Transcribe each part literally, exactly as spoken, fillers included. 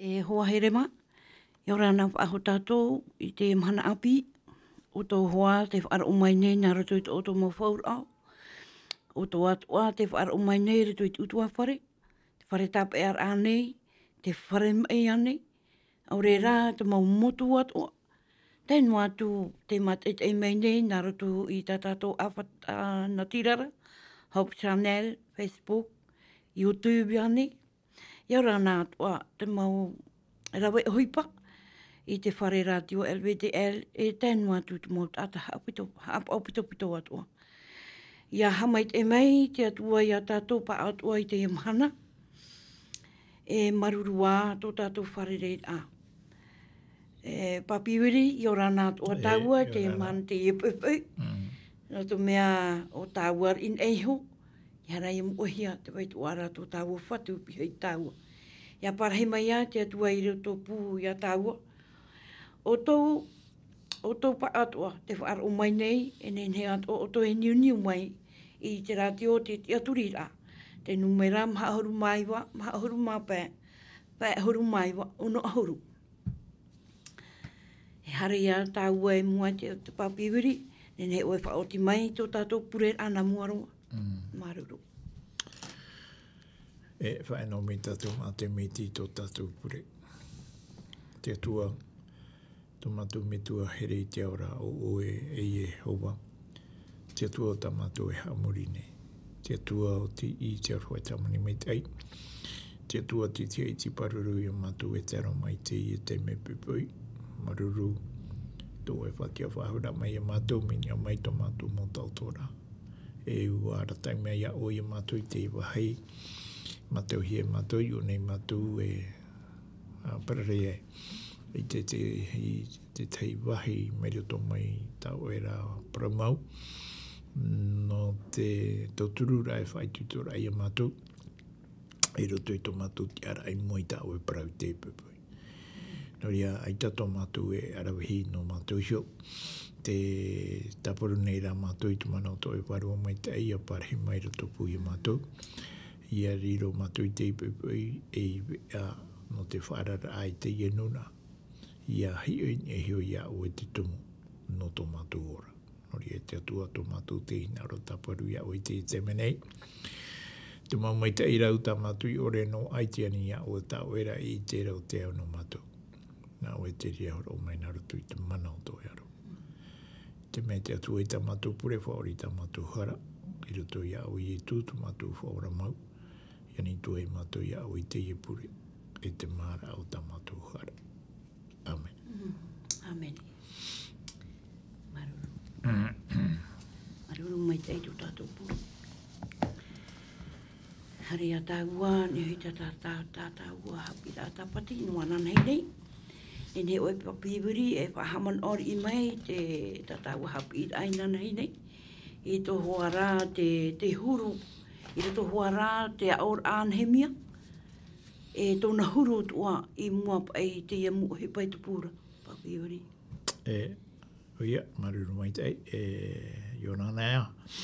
E hoa here mā, ʻia ora na faʻahou tātou i te mahana ʻāpī, ʻo tō hoa tē faʻaroʻo mai nei nā roto i tō ʻoutou mau fauraʻo, ʻo tō atoʻa tē faʻaroʻo mai nei i roto i te ʻutuāfare, te fare tāpeʻaraʻa nei, te fare maʻi ānei, ʻaore rā te mau motu atoʻa. Tae noa atu tē mātaʻitaʻi mai nei nā roto i tā tātou ʻāfata natirara, Hope Channel, Facebook, YouTube ānei. ʻIa ora na atoʻa te mau rave ʻohipa i te fare rātio L V T L, e tae noa atu te mau taʻata haʻapito, haʻapaʻo pitopito atoʻa. ʻIa haʻamaitaʻi mai te Atua ia tātou pāʻatoʻa i teie mahana. E māuruuru ā tō tātou fārereiraʻa. E Pāpiwiri, ʻia ora na atoʻa tāua i teie mahana, teie poʻipoʻi. Nō te mea ʻo tāua riʻi nei iho, ʻia haere ʻia moʻehia te vai atoʻa ra tō tāua Fatu pihaʻi iā tāua. ʻIa parahi mai ā te Atua i roto pū ia tāua. ʻO tō, ʻo tō pāʻatoʻa tē faʻaroʻo mai nei, e nehenehe atoʻa ʻoutou e niuniu mai i te rātio, te tiʻaturiraʻa. Te nūmera maha ʻahuru mā iva, maha ʻahuru mā pae, pae ʻahuru mā iva, ono ʻahuru. E haere ia tāua i mua i te, te Pāpiwiri, nehenehe ʻoe e faʻaoti mai tō tātou pureraʻa nā mua roa. Māuruuru. E faʻaʻino mai tātou mā te miti i tō tātou pure. Te Atua, tō mātou Metua here i te ao ra, ʻo ʻoe e Iehova. Te Atua o tā mātou e haʻamori nei. Te Atua o te ʻī, te aroha, e te hāmani maitaʻi. Te Atua o te tiaʻi, te pāruru ia mātou e tae roa mai i teie taime poʻipoʻi. Māuruuru, tō ʻoe faʻatiʻa faʻahou mai ia mātou, mea niʻa mai tō mātou mau taʻoto ra. E ʻua arataʻi mai ia ʻoe ia mātou i teie vāhi. Mātauhia e mātou, i ʻō nei mātou e, ā, parare ai i te, te, i te tahi vāhi mai roto mai tā ʻoe ra parau mau. Nō te tautururaʻa e faʻaitoitoraʻa ia mātou i roto i tō mātou tiʻaraʻa i mua i tā ʻoe parau i teie poʻipoʻi. Nō reira, ʻaita tō mātou e aravihi nō mātou iho. Tē tāparu nei rā mātou i te mana o tō ʻoe Vārua Maitaʻi, ʻia parahi mai roto pū ia mātou. ʻIa riro mātou i teie poʻipoʻi ei veʻa nō te faʻaararaʻa i teie nūnaʻa. ʻIa hiʻo i niʻa iho ia ʻoe te tumu nō tō mātou ora. Nō reira, e te Atua, tō mātou te hinaʻaro tāparu ia ʻoe i teie taime nei. Te mau maitaʻi rau tā mātou i ʻore noa ai, tē ani ia ʻoe tā ʻoe ra e ʻite ra ʻo te ao nō mātou. Nā ʻoe te reira e hōroʻa mai nā roto i te mana o tō ʻoe aro. Te mea, e te Atua, i tā mātou pure, faʻaʻore i tā mātou hara, i roto ia ʻoe Ietu, tō mātou Faʻaora mau. ʻIa ani atu ai mātou ia ʻoe i teie pure, e te māraʻa o tā mātou hara. ʻĀmene. Mm, ʻāmene. Māuruuru. Māuruuru maitaʻi tō tātou pure. Haere ia tāua, nehenehe tā, tā, tā, tā tāua haʻapiʻiraʻa tāpati nō ananahi nei. Nehenehe ʻoe Pāpiwiri e faʻahaʻamanaʻo riʻi mai te, tā tāua haʻapiʻiraʻa inanahi nei. I tō hoa ra te, te huru, i roto hoa ra te aʻoraʻa a Nehemia. E tōna huru atoʻa i mua paʻi i teie mau ʻohipa i tupu ra, Pāpiwiri. E, ʻoia, māuruuru maitaʻi, e, ʻia ora na.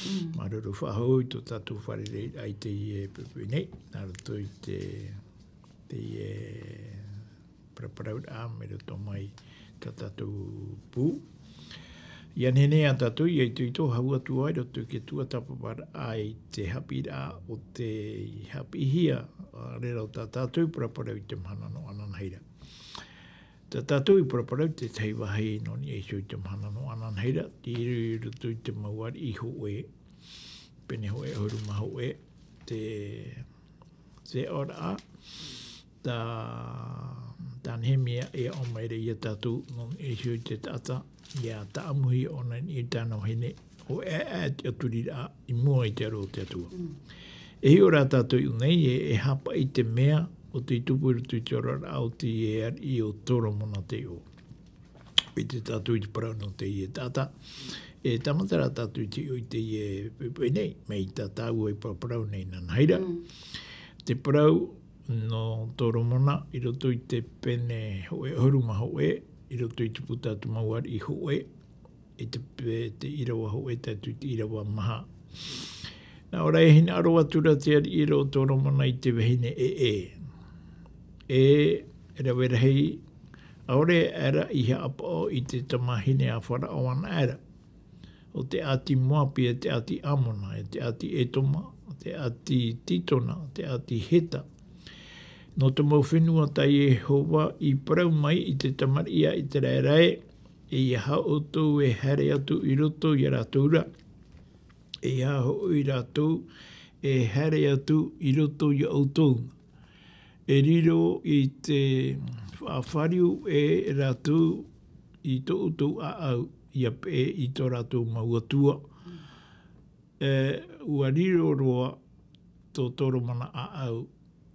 Mm. Māuruuru faʻahou i tō tātou fārereiraʻa i teie poʻipoʻi nei, nā roto i te, teie paraparauraʻa mai roto mai tā tātou pū. ʻIa nehenehe ā tātou ʻia itoito hau atu ai i roto i te tuatāpaparaʻa i te haʻapiʻiraʻa o tei haʻapiʻihia, ā, reira ʻo tā tātou paraparau i te mahana nō ananahi ra. Tā tātou i paraparau i te tahi vāhi nō niʻa iho i te mahana nō ananahi ra, i roto i te mau ariʻi hōʻē, pene hōʻē, ʻahuru mā hōʻē, te, te aʻoraʻa, tā, tā Nehemia e aʻo mai ra ia tātou nō niʻa iho i te taʻata, ʻia tāʻamuhia ʻōna i niʻa i tāna vahine, ʻo ʻaeʻae te tiʻaturiraʻa i mua i te aro o te Atua. Mm. E hiʻo rā tātou i ʻō nei, e, e hāpaʻi te mea ʻo tei tupu i roto i te oraraʻa o teie ariʻi ʻo Toromona te iʻoa. ʻUa ʻite tātou i te parau nō teie taʻata. E tāmata rā tātou i te hiʻo i teie poʻipoʻi nei, mai tā tāua i paraparau nei inanahi ra. Mm. Te parau nō Toromona i roto i te pene hōʻē ʻahuru mā hōʻē, i roto i te puta a te mau ariʻi hōʻē, i te pe-, te ʻīrava hōʻē tae atu i te ʻīrava maha. Nā ʻō ra, e hinaʻaro atu ra te ariʻi ra ʻo Toromona i te vahine ʻē, ʻē. E e rave rahi, ʻaore aʻera i haʻapaʻo i te tamāhine a Faraō anaʻe ra. ʻO te ʻāti Moapi, e te ʻāti Amona, e te ʻāti Etoma, te ʻāti Titona, te ʻāti Heta. Nō te mau fenua tā Iehova i parau mai i te tamariʻi a Iteraera ē, ʻeiaha ʻoutou e haere atu i roto ia rātou ra, ʻeiaha hoʻi rātou e haere atu i roto ia ʻoutou. E riro i te faʻafāriu e rātou i tō ʻoutou ʻāʻau, ʻia peʻe i tō rātou mau atua. E, ʻua riro roa tō Toromona ʻāʻau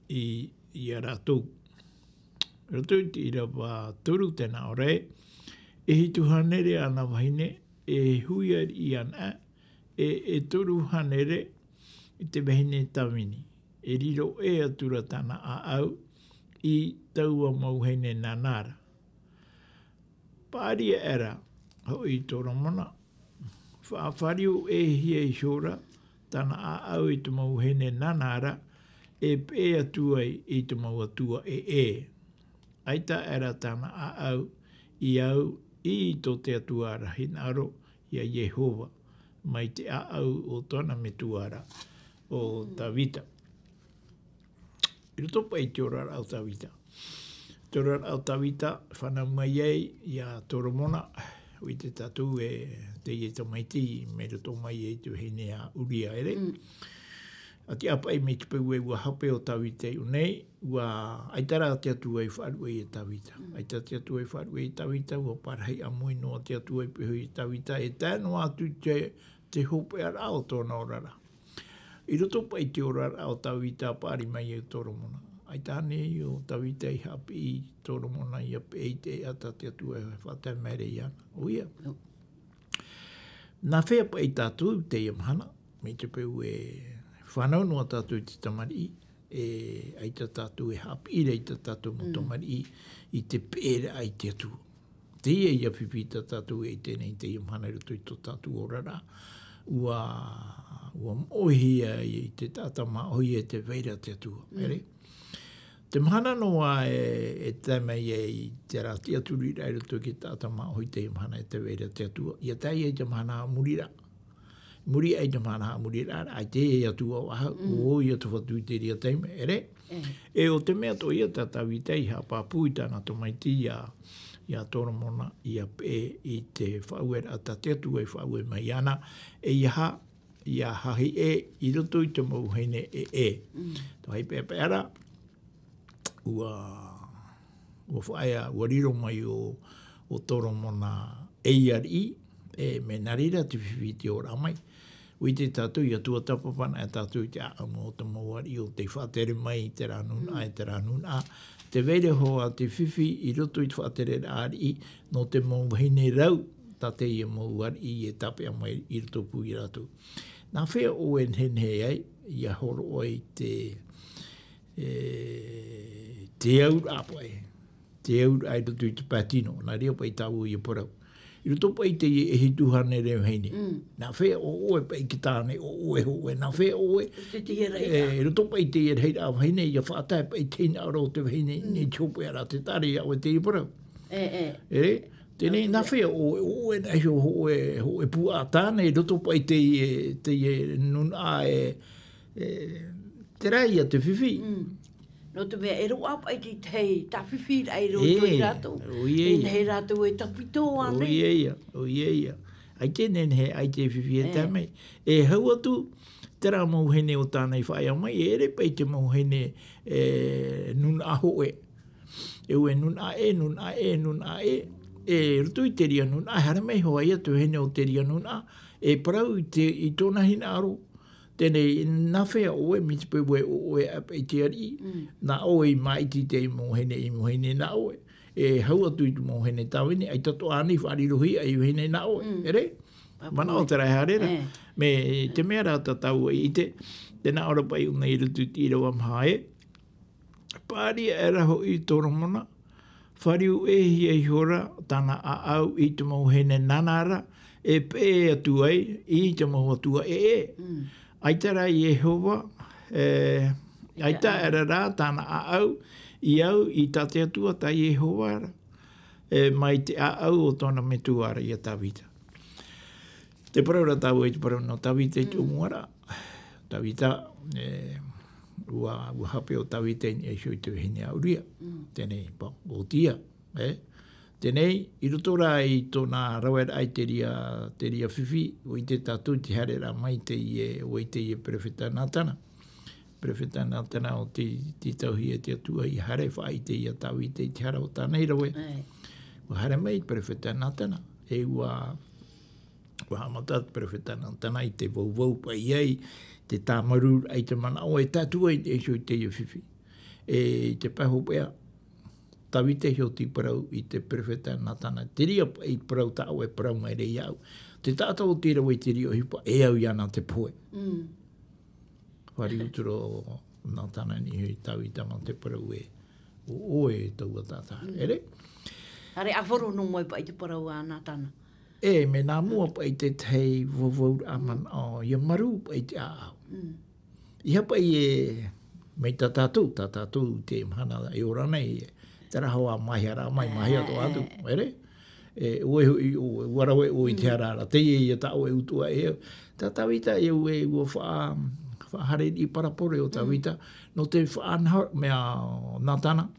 i, ia rātou. Roto i te ʻīrava toru tē nā ʻō ra ē, e hitu hānere āna vahine, e hui ariʻi anaʻe, e, e toru hānere i te vahine tāvini. E riro ʻē atu ra tāna ʻāʻau i taua mau vahine nānā ra. Paʻari aʻera hoʻi Toromona, faʻafāriu ʻē hia iho ra tāna ʻāʻau i te mau vahine nānā ra, e peʻe atu ai i te mau atua ʻē. ʻAita aʻera tāna ʻāʻau i au i tō te atua ra hinaʻaro, ia Iehova, mai te ʻāʻau o tōna metua ra, ʻo Tavita. I roto paʻi i te oraraʻa o Tavita. Te oraraʻa o Tavita, fānau mai ai ia Toromona, ʻua ʻite tātou ē teie tamaiti, mai roto mai ai te vahine a Uria, ʻere? Mm. ʻA tiʻa paʻi mai te peu ē ʻua hape ʻo Tavita i ʻō nei, ʻua ʻaita rā te Atua i faʻaruʻe ia Tavita. Mm. ʻAita te Atua i faʻaruʻe ia Tavita, ʻua parahi ʻāmui noa te Atua i peho ia Tavita, e tae noa atu te, te hopeʻaraʻa o tōna oraraʻa. I roto paʻi i te oraraʻa o Tavita, paʻari mai ai Toromona. ʻAita ānei ʻo Tavita i haʻapiʻi i Toromona ʻia peʻe i te ʻēʻa tā te Atua e faʻatae mai ra iāna. ʻOia. Nō. Nā hea paʻi tātou i teie mahana, mai te peu e fānau noa tātou i te tamariʻi, e ʻaita tātou e haʻapiʻi ra i tā tātou mau Mm. tamariʻi i te peʻeraʻa i te Atua. Teie ia fifi tā tātou e ʻite nei i teie mahana i roto i tō tātou oraraʻa. ʻUa, ʻua moʻehia i te taʻata māʻohi e tē vai ra te Atua. Mm. ʻEre? Te mahana noa e, e tae mai ai i terā tiʻaturiraʻa i roto i te taʻata māʻohi i teie mahana e tē vai ra te Atua. ʻIa tae ai te mahana a muri ra. Muri aʻe i te mahana a muri ra, ʻaita e Atua ʻo vau, Mm. ʻo ia tō Fatu i terā taime, ʻere? E. E ʻo te mea atoʻa ia tā Tavita i haʻapāpū i tāna tamaiti ia, ia Toromona ʻia peʻe i te faʻaueraʻa tā te Atua i faʻaue mai iāna, ʻeiaha, ʻia hahi ʻē i roto i te mau vahine ʻē. Mm. Tō hai peʻapeʻa ra, ʻua, ʻua faʻaea, ʻua riro mai ʻo, ʻo Toromona ei ariʻi, e mea nā reira te fifi i te ora mai. ʻUa ʻite tātou, ʻia tuatāpapa anaʻe tātou i te ʻāʻamu o te mau ariʻi ʻo tei faʻatere mai i terā nūnaʻa, Mm. e terā nūnaʻa. Tē vai ra hoʻi te fifi i roto i te faʻatereraʻa ariʻi, nō te mau vahine rau, tā teie mau ariʻi e tāpeʻa mai i roto pū ia rātou. Nā hea ʻoe e nehenehe ai, ʻia hōroʻa i te, e, te auraʻa paʻi. Te auraʻa i roto i te pae tino, nā reira paʻi tāua ʻia parau. I roto paʻi i teie e hitu hānere vahine. Mm. Nā hea ʻo ʻoe paʻi i te tāne, ʻo ʻoe, ʻo ʻoe, nā hea ʻoe? Te tihe rahi. E, i roto paʻi i teie rahiraʻa vahine, ʻia faʻatae paʻi te hinaʻaro o te vahine, Mm. nei te hopeʻa ra, tē taʻa ra iā ʻoe teie parau. E, e. E, teie nei, nā hea ʻo ʻoe, ʻo ʻoe, nā hea ʻo ʻoe, ʻo ʻoe puaʻa tāne, i roto paʻi i teie, teie nūnaʻa e, e, terā ia te fifi. Mm. Nō te mea, e roaʻa paʻi te tahi tāfifiraʻa i roto E, ia rātou. ʻOia ia. E nehenehe rātou e tāpiti ānei. ʻOia ia, ʻoia ia. ʻAita e nehenehe, ʻaita e fifi e E. tae mai. E hau atu, terā mau vahine o tāna i faʻaea mai, e ʻere paʻi te mau vahine, e, nūnaʻa hōʻē. E ʻoe nūnaʻa ʻē, nūnaʻa ʻē, nūnaʻa ʻē. E roto i terā nūnaʻa, haere mai hoʻi ia te vahine o terā nūnaʻa, e parau i te, i tōna hinaʻaro. Teie nei, nā hea ʻoe, mai te peu ē ʻo ʻoe paʻi te ariʻi, Mm. nā ʻoe i māʻiti i te mau vahine, i mau vahine nā ʻoe. E hau atu i te mau vahine tāvini, ʻaita atoʻa ānei faʻarirohia ei vahine nā ʻoe, Mm. ʻere? Pāpū. Manaʻo terā e haere ra. E. Mai te mea rā tā tāua i ʻite, tē nā ʻō ra paʻi ʻōna i roto i te ʻīrava maha ē. Paʻari aʻera hoʻi Toromona, fāriu ʻē hia iho ra tāna ʻāʻau i te mau vahine nānā ra, e peʻe atu ai i te mau atua ʻē. Mm. ʻAita rā Iehova, e, ʻaita aʻera rā tāna ʻāʻau I au, i tā te Atua, tā Iehova ra, e, mai te ʻāʻau o tōna metua ra iā Tāvita. Te parau ra tāua i te parau nō Tāvita i te ʻōmuaraʻa. Tāvita, e, ua, ua hape ʻo Tāvita i niʻa iho i te vahine a Uria. Teie nei, pā, ʻo Uria, e. Teie nei, i roto rā i tōna raveraʻa i te reira, te reira fifi, ʻua ʻite tātou i te haereraʻa mai teie, ʻo teie perofeta Natana. Perofeta Natana ʻo tei, tei tītauhia e te Atua ʻia haere e faʻaʻite iā Tāvita i te hara o tāna rave. ʻUa haere mai perofeta Natana, e ʻua, ʻua haʻamata te perofeta Natana i te vauvau paʻi ʻia, te tāmarū i te manaʻo e tae atu ai i niʻa iho i teie fifi. E i te pae hopeʻa, Tāvita iho tei parau i te perofeta Natana, te reira paʻi parau tā ʻoe e parau mai ra iāʻu. Te taʻata ʻo tei rave i te reira ʻohipa, e au iāna te pohe. Fāriu atu ra Natana i niʻa iho i Tāvita nō te parau ē, ʻo ʻoe taua taʻata. ʻEre? ʻAre, ʻa horo noa mai paʻi te parau a Natana. E, mea nā mua paʻi te tahi vauvauraʻa manaʻo, ʻia marū paʻi te ʻāʻau. ʻEiaha paʻi e, mai tā tātou, tā tātou i teie mahana e ora nei, terā hoʻi e māʻitiraʻa mai, māʻitiraʻa atu, ʻere? E, ʻoe hoʻi, ʻo, ʻua rave ʻoe i te hara ra, teie ïa tā ʻoe utuʻa e, tā Tāvita e, ʻoe, ʻua faʻa-, faʻahaere i parapore ʻo Tāvita, nō te faʻanaho-, mea Natana,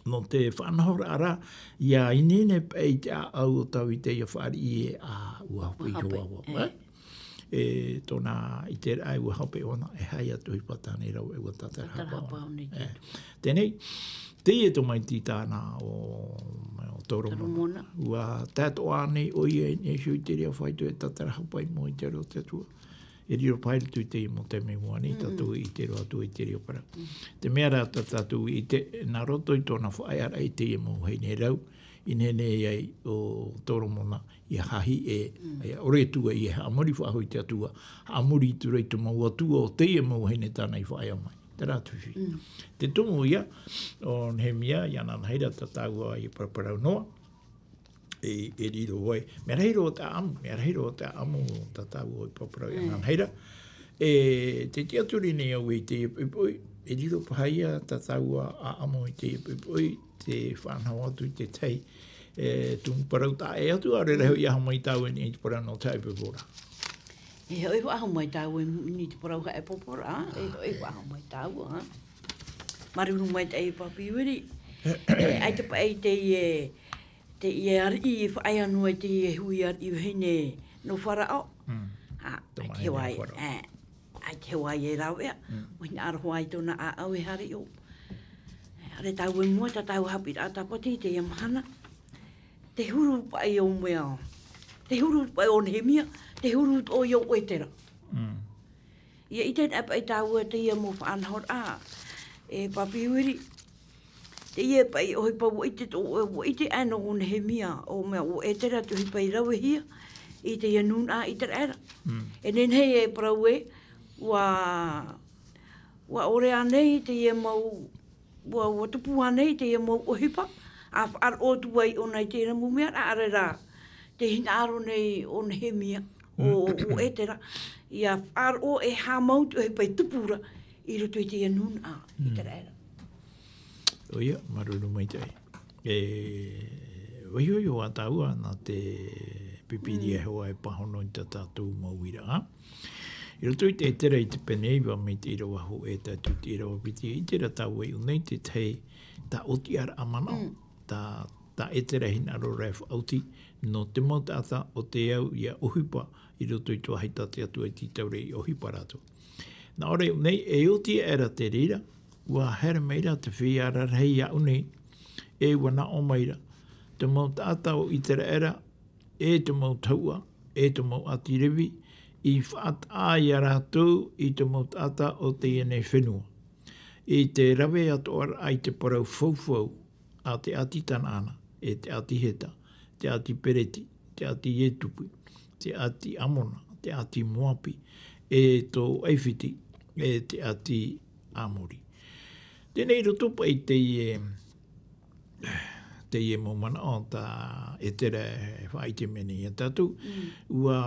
nō te faʻanahoraʻa ra, ʻia ineine paʻi i te ʻāʻau o Tāvita ʻia fāriʻi ē, ʻa, ʻua hope i te hoʻi, hoʻi, e? E, tōna ʻiteraʻa ʻua hope ʻōna, e aha te ʻohipa tāna i rave, ʻua tātarahapa ʻōna. Tātarahapa ʻōna i te Atua. Teie nei, teie tō mai te tāna ʻo, ʻo Toromona. Toromona. ʻUa tae atoʻa ānei ʻoia i niʻa iho i te reira faito e tātarahapa i mua i te aro o te Atua. E riro paʻi i roto i teie mau taime i mua nei, tātou i ʻite roa atu i te reira parau. Te mea rā tā tātou i ʻite, nā roto i tōna faʻaearaʻa i teie mau vahine rau, i nehenehe ai ʻo Toromona ʻia hahi ē, ʻia ʻore atu ai e haʻamori faʻahou i te Atua, haʻamori atu ra i te mau atua o teie mau vahine tāna i faʻaea mai. Terā te fifi. Te tumu ïa, ʻo Nehemia, ʻia ananahi ra tā tāua ʻia paraparau noa, e, e riro ai. Mea rahi roa te ʻaʻamu, mea rahi roa te ʻaʻamu tā tāua i paraparau ʻia ananahi ra. E, tē tiʻaturi nei au i teie poʻipoʻi, e riro paha ïa tā tāua ʻaʻamu i teie poʻipoʻi, te faʻanaho atu i te tahi, e, tumu parau taʻa ʻē atu, ʻaore rā hoʻi e haʻamau tāua i te parau nō te haʻaipoipo ra. E hoʻi faʻahou mai tāua i te parau haʻaipoipo ra, e hoʻi faʻahou mai tāua, ha? Māuruuru maitaʻi e Papi Uiri. E, ʻaita paʻi teie, teie ariʻi e faʻaea noa i teie hui ariʻi vahine nō Faraō. Ā, ʻaita hoʻi, e, ʻaita hoʻi e rāveʻa. ʻUa hinaʻaro hoʻi tōna ʻāʻau e haere i ʻō. ʻAore tāua i mua, tā tāua haʻapiʻiraʻa tāpati i teie mahana. Te huru paʻi ʻo mea. Te huru paʻi ʻo Nehemia, te huru atoʻa ïa ʻo Etera. ʻIa ʻite anaʻe paʻi tāua teie mau faʻanahoraʻa, e Papi Uiri. Teie paʻi ʻohipa ʻua ʻite tō, ʻua ʻite anaʻe ʻo Nehemia, ʻo mea ʻo Etera te ʻohipa i ravehia i teie nūnaʻa ʻĪteraʻera. E nehenehe e parau ē, ʻua, ʻua ʻore ānei teie mau ʻUa, ʻua tupu ānei teie mau ʻohipa, ʻa faʻaroʻo atu ai ʻōna i terā mau mea, ʻaore rā, tē hinaʻaro nei ʻo Nehemia, ʻo, ʻo Etera, ʻia faʻaroʻo e haʻamau te ʻohipa i tupu ra, i roto i teie nūnaʻa, ʻĪteraʻera. ʻOia, māuruuru maitaʻi. E, vaiiho iho ā tāua nā te Pīpīria hoʻi e pāhono i tā tātou mau uiraʻa. I roto i te Etera i te pene iva mai te ʻīrava hōʻē tae atu i te ʻīrava piti, ʻite ra tāua i ʻō nei te tahi tāʻotiʻaraʻa manaʻo, tā, tā Etera e hinaʻaro ra e faʻaoti, nō te mau taʻata ʻo tē au ʻia ʻohipa i roto i te vāhi tā te Atua i tītau ra ʻia ʻohipa rātou. Nā ʻō ra i ʻō nei, e oti aʻera te reira, ʻua haere mai ra te feiā rarahi i ʻō nei, e ʻua nā ʻō mai ra, te mau taʻata o ʻĪteraʻera, e te mau tahuʻa, e te mau ʻāti Revi, i faʻataʻa ia rātou i te mau taʻata o teie nei fenua. I te rave atoʻaraʻa i te parau faufau a te ʻāti Tanaana, e te ʻāti Heta, te ʻāti Pereti, te ʻāti Ietupi, te ʻāti Amona, te ʻāti Moapi, e tō ʻAifiti, e te ʻāti Amori. Teie nei roto paʻi teie, teie mau manaʻo tā Etera e faʻaʻite mai nei ia tātou, ʻua,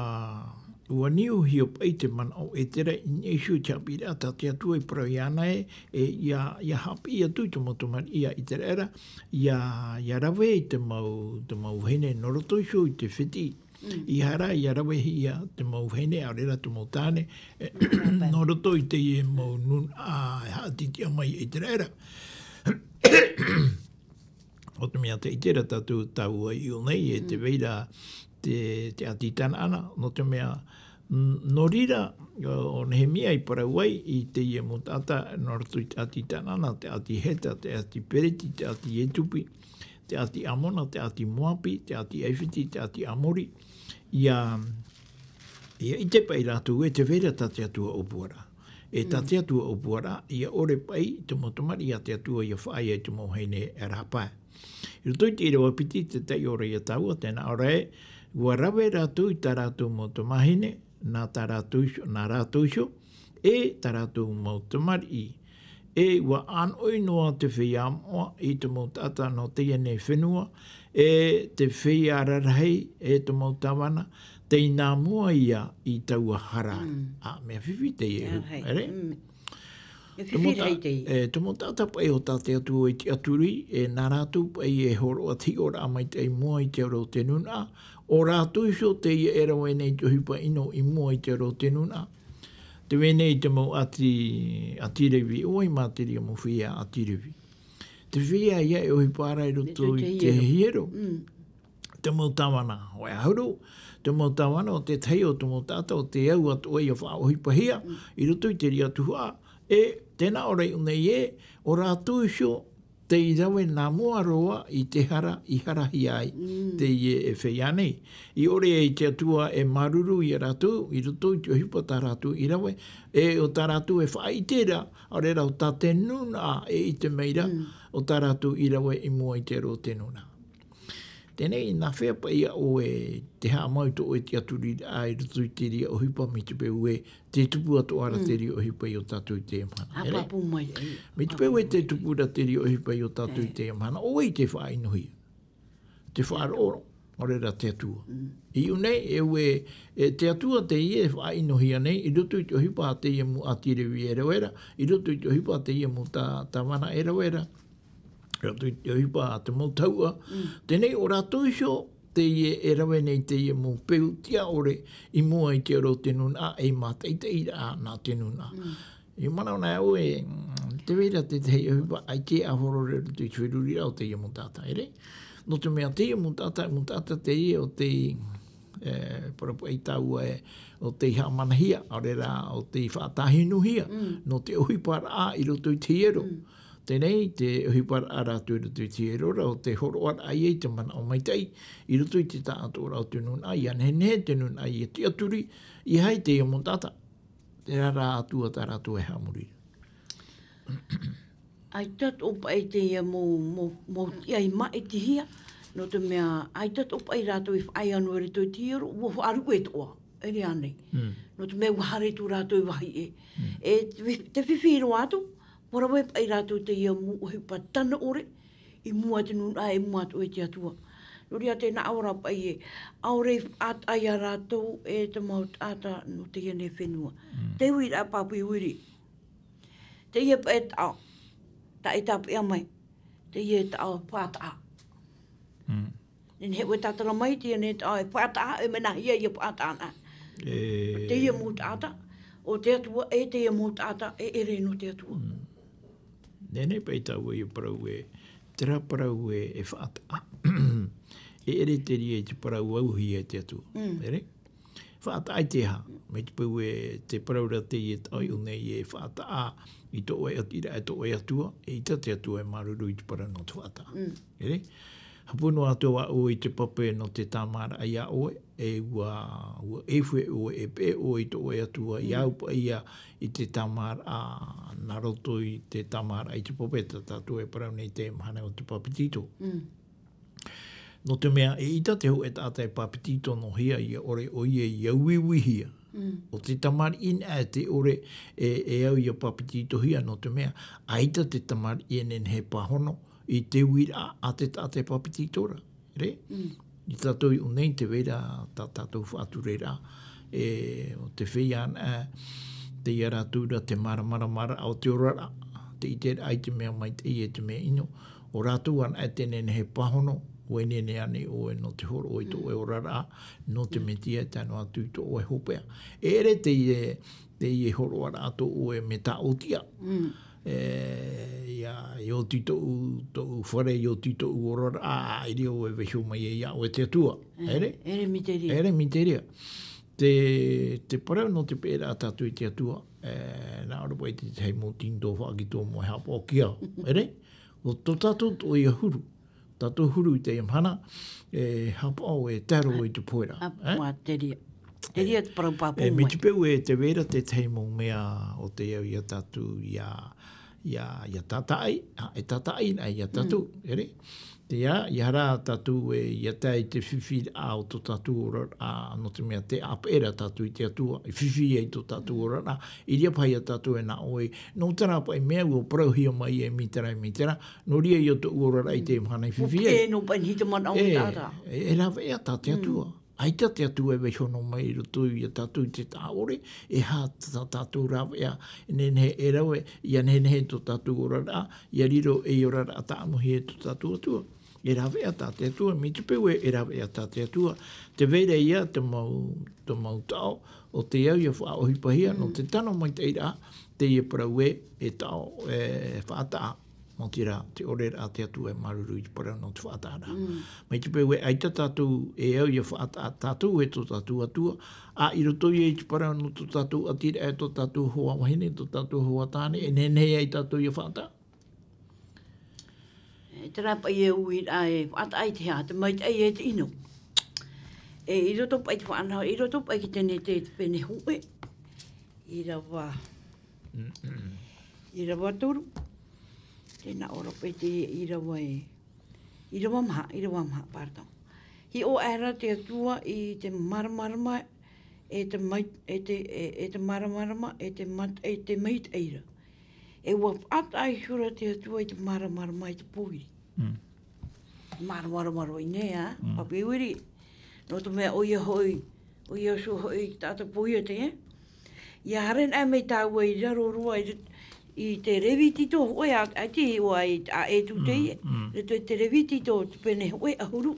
ua niu hia paʻi te manaʻo o Etera i niʻa iho i te haʻapiʻiraʻa tā te Atua i parau iāna ē, e, ʻia, ʻia haʻapiʻi atu i te mau tamariʻi a Iteraera, ʻia, ʻia rave i te mau, te mau vahine nō roto iho i te fetiʻi. Mm. ʻEiaha rā ʻia ravehia te mau vahine, ʻaore rā te mau tāne, e, nō roto i teie mau nūnaʻa e haʻatītīʻa mai i Iteraera. ʻO te mea tē ʻite ra tātou tāua i ʻō nei, e tē vai ra te, te ʻāti Tanaana, nō te mea, n-, nō reira, ʻo Nehemia i parau ai i teie mau taʻata, nō roto i te ʻāti Tanaana, te ʻāti Heta, te ʻāti Pereti, te ʻāti Ietupi, te ʻāti Amona, te ʻāti Moapi, te ʻāti ʻAifiti, te ʻāti Amori, ʻia, ʻia ʻite paʻi rātou e tē vai ra tā te Atua ʻōpuaraʻa. E tā te Atua ʻōpuaraʻa, ʻia ʻore paʻi te mau tamariʻi a te Atua ʻia faʻaea i te mau vahine e rāpae. I roto i te ʻīrava piti, te taiʻo ra ia tāua, tē nā ʻō ra ē, ʻua rave rātou i tā rātou mau tamāhine, nā tā rātou iho, nā rātou iho, e tā rātou mau tamariʻi. E ʻua ʻānoʻi noa te feiā moʻa i te mau taʻata nō teie nei fenua, e te feiā rarahi, e te mau tāvana, tei nā mua ia i taua hara. Mm. Ā, mea fifi teie, ʻere? Mm. E fifi rā i te. E, te mau taʻata paʻi o tā te Atua i tiʻaturi, e nā rātou paʻi e hōroʻa te hiʻoraʻa maitaʻi i mua i te ora o te nūnaʻa, ʻo rātou iho teie e rave nei te ʻohipa ʻino i mua i te ora o te nūnaʻa. Tē vai nei te mau ʻāti, ʻāti Revi, ʻo vai mā te reira mau feiā ʻāti Revi. Te feiā ia e ʻohipa ra i roto i te hiero. Mm. Te mau tāvana, ʻo e ʻahuru, te mau tāvana ʻo te tahi o te mau taʻata ʻo tē au atoʻa ʻia faʻaʻohipahia, i roto i te reira tuhaʻa, e, tē nā ʻō ra i ʻō nei ē, ʻo rātou iho tei rave nā mua roa i te hara i harahia ai, mm, teie e feiā nei. I ʻore ai te Atua e māuruuru ia rātou, i roto i te ʻohipa tā rātou i rave, e ʻo tā rātou e faʻaʻite ra, ʻaore rā ʻo tā te nūnaʻa e ʻite mai ra, mm, ʻo tā rātou i rave i mua i te ora o te nūnaʻa. Teie nei, nā hea paʻi ʻoe te haʻamau i tō ʻoe tiʻaturiraʻa i roto i te reira ʻohipa, mai te peu ē, tē tupu atoʻa ra, mm, te reira ʻohipa i ō tātou i teie mahana. ʻĒ, ʻere? Pāpū mai, ʻē. Mai te peu ē, tē tupu ra te reira ʻohipa i ō tātou i teie mahana, ʻo vai tē faʻaʻinohia? Te faʻaroʻo, ʻaore rā te Atua. Mm. I ʻō nei, e ʻua, e te Atua teie e faʻaʻinohia nei, i roto i te ʻohipa a teie mau ʻāti Revi e rave ra, i roto i te ʻohipa a teie mau tā-, tāvana e rave ra, i roto i te ʻohipa a te mau tahuʻa. Mm. Teie nei, ʻo rātou iho teie e rave nei teie mau peu tiʻa ʻore i mua i te ora o te nūnaʻa, e mātaʻitaʻiraʻa nā te nūnaʻa. Mm. I manaʻo nei au ē, mm, tē vai ra te tahi ʻohipa ʻaita e ʻāhoro ra i roto i te feruriraʻa o teie mau taʻata, ʻere? Nō te mea teie mau taʻata, mau taʻata teie ʻo tei, e, parau paʻi tāua ē, ʻo tei haʻamanahia, ʻaore rā, ʻo tei faʻatāhinuhia, mm, nō te ʻohiparaʻa i roto i te hiero. Mm. Teie nei, te ʻohiparaʻa rātou i roto i te hiero ra, ʻo te hōroʻaraʻa ia i te manaʻo maitaʻi, i roto i te taʻatoʻaraʻa o te nūnaʻa, ʻia nehenehe te nūnaʻa ʻia tiʻaturi, ʻeiaha teie mau taʻata. Terā rā atoʻa tā rātou e haʻamori ra. ʻAita atoʻa paʻi teie mau, mau, mau tiʻa i māʻitihia, nō te mea, ʻaita atoʻa paʻi rātou i faʻaea noa i roto i te hiero, ʻua faʻaruʻe atoʻa, ʻere ānei? Mm. Nō te mea ʻua haere atu rātou i vāhi ʻē. Mm. E te, te fifi roa atu, ʻua rave paʻi rātou teie mau ʻohipa tano ʻore, i mua i te nūnaʻa, i mua atoʻa i te Atua. Nō reira tē nā ʻō ra paʻi ē, ʻaore i faʻataʻa ia rātou e te mau taʻata nō teie nei fenua. Mm. Te uiraʻa pāpū i ʻō ra. Teie paʻi taʻo, tā e tāpeʻa mai, teie taʻo faʻataʻa. Mm. Nehenehe ʻoe e tātara mai, teie nei taʻo e faʻataʻa, e mea nāhea ia faʻataʻa na. E. Teie mau taʻata, ʻo te Atua, e teie mau taʻata, e ʻere nō te Atua. Mm. Nehenehe paʻi tāua ʻia parau ē, terā parau ē, e faʻataʻa. E ʻere te reira i te parau auhia e te Atua. Mm. ʻEre? Faʻataʻa i te aha? Mai te peu ē, te parau ra teie e taʻo i ʻō nei e faʻataʻa i tō ʻoe ʻati-, i tō ʻoe Atua, eʻita te Atua e māuruuru i te parau nō te faʻataʻa. Mm. ʻEre? Hapū noa atu ā ʻoe i te pape nō te tāmāraʻa ia ʻoe, e ʻua, ʻua ʻefu ʻoe, e peʻe ʻoe i tō ʻoe Atua, ʻia au paʻi ia i te tāmāraʻa, nā roto i te tāmāraʻa i te pape, tā tātou e parau nei i teie mahana ʻo te papetito. Mm. Nō te mea, eʻita te hōʻē taʻata e papetito noa hia, ʻia ʻore ʻoia ʻia uiuihia. Mm. ʻO te tamariʻi anaʻe tē ʻore e, e au ʻia papetitohia, nō te mea, ʻaita te tamariʻi e nehenehe e pāhono i te uiraʻa a te taʻata e papetito ra. ʻEre? Mm. I tātou i ʻō nei tē vai ra tā tātou faʻatureraʻa, E, o te feiā ana, teie rātou ra te māramarama ra o te oraraʻa, te ʻiteraʻa i te mea maitaʻi e te mea ʻino, o rātou ana e te nehenehe pāhono, ʻua nehenehe ānei ʻoe nō te hōroʻa i tō ʻoe oraraʻa, nō te Mesia e tae noa atu i tō ʻoe hopeʻa. E ʻere teie, teie hōroʻaraʻa tō ʻoe me tā ʻōtia. E, ia, i oti tōʻu, tōʻu fare, i oti tōʻu oraraʻa, ʻaita ʻoe e vaiiho mai ai iā ʻoe te Atua. ʻEre? ʻEre miteria. ʻEre miteria. Te, te parau nō te peʻeraʻa tātou i te Atua, e, nā ʻō ra paʻi te tahi mau tīnitō faʻakito mau e haʻapaʻo ki au. ʻEre? ʻO tō tātou toʻohia huru. Tātou huru i teie mahana, e haʻapaʻo e tae roa i te pohe ra. A, e? Ua, teria. Teria te parau pāpū E, mai. Mai te peu e tē vai ra te tahi mau mea o tē au iā tātou, ia, ia, ia tātaʻi, a, e tātaʻi na iā tātou, ʻere? Te ia, ia hara tātou e, ia tae i te fifi a o tō tātou oraraʻa, nō te mea te ʻāpeʻe ra tātou i te Atua, e fifi ai tō tātou oraraʻa, i reira paʻi iā tātou e nā ʻoe, nō terā paʻi mea ʻua parauhia mai e mea terā, mea terā, nō reira ia tōʻu oraraʻa i te mahana i fifi ai. ʻUa pē nō paʻi te manaʻo e, tātou. E, e rāveʻa tā te Atua. ʻAita te Atua e vaiiho noa mai i roto iā tātou i te taʻa ʻore, e aha tā tātou rāveʻa, e nehenehe e rave, ia nehenehe tō tātou oraraʻa, ia riro ei oraraʻa tāʻamuhia e tō tātou Atua. E rāveʻa tā te Atua, mai te peu e, e rāveʻa tā te Atua. Tē vai ra ia te mau, te mau taʻo, ʻo tē au ia faʻaʻohipahia, nō te tano maitaʻi ra, teie parau ē, e taʻo, e faʻataʻa. Nō te reira, te ʻore ra te Atua e māuruuru i te parau nō te faʻataʻa ra. Mai te peu e ʻaita tātou e au ia faʻataʻa tātou e tō tātou Atua, a i roto ia i te parau nō tō tātou ʻātiraʻa, e tō tātou hoa vahine, tō tātou hoa tāne, e nehenehe ai tātou ia faʻataʻa. E terā paʻi e uiraʻa e faʻataʻa i te aha, te maitaʻi e te ʻino. E i roto paʻi te faʻanaho, i roto paʻi ki te nei te, te pene hōʻē. ʻĪrava. ʻĪrava toru. Tē nā ʻō ra paʻi te ʻīrava e. ʻĪrava maha, ʻīrava maha, pardon. Hiʻo aʻera te Atua i te māramarama, e te mai-, e te, e, e te māramarama, e te mat-, e te maitaʻi ra. E ʻua faʻataʻa ihora te Atua i te māramarama i te pōiri. Māramarama roa i nei, ā, Papiwiri. Nō te mea ʻoia hoʻi, ʻoia so hoʻi tātou pōiri te, ē? Ia haere ana mai tāua i raro roa i, i te Revitito hōʻē, ā, ā, te hiʻo ai, ā, e tū teie. Te, te Revitito, te pene hōʻē ʻahuru.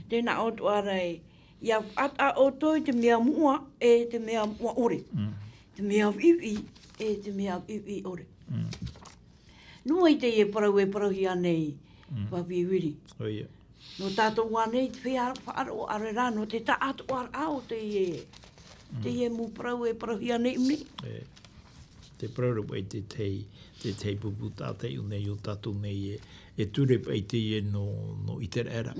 Tē nā ʻō atoʻa ra e, ia faʻataʻa ʻoutou i te mea moʻa, e te mea moʻa ʻore. Te mea viʻiviʻi, e te mea viʻiviʻi ʻore. Nō vai teie parau e parauhia nei, Papiwiri? ʻOia. Nō tātou ānei, te feiā faʻaroʻo ʻaore rā, nō te taʻatoʻaraʻa o teie, teie mau parau e parauhia nei, nei. E, te parau ra paʻi te tahi, te tahi pupu taʻata i ʻō nei iō tātou nei e, e ture paʻi teie nō, nō ʻĪteraʻera.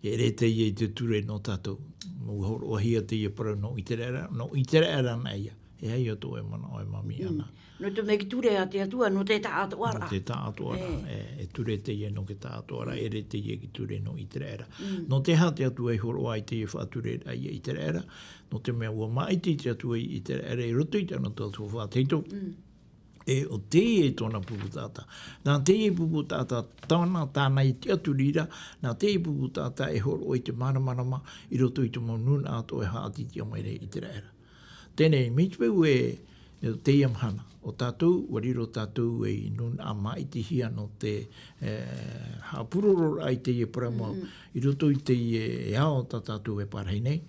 E ʻere teie i te ture nō tātou. Mau hōroʻahia teie parau nō ʻĪteraʻera, nō ʻĪteraʻera ana ia. E aha ia tō ʻoe manaʻo e mami ana? Nō te mea e ture a te Atua, nō te taʻatoʻaraʻa. Nō te taʻatoʻaraʻa, e, e ture teie nō te taʻatoʻaraʻa, e ʻere teie e ture nō ʻĪteraʻera. Nō te aha te Atua i hōroʻa i teie faʻatureraʻa ia ʻĪteraʻera? Nō te mea ʻua māʻiti te Atua ia ʻĪteraʻera i roto i tāna tuatāpapa tahito. E ʻo teie tōna pupu taʻata. Nā teie pupu taʻata tāna, tāna i tiʻaturi ra, nā teie pupu taʻata e hōroʻa i te māramarama i roto i te mau nūnaʻa atoʻa e haʻatītīʻa mai ra i ʻĪteraʻera. Teie nei, mai te peu e, teie mahana, ʻo tātou, ʻua riro tātou ei nūnaʻa māʻitihia nō te, e, haʻapurororaʻa i teie parau mau, i roto i teie ao tā tātou e parahi nei.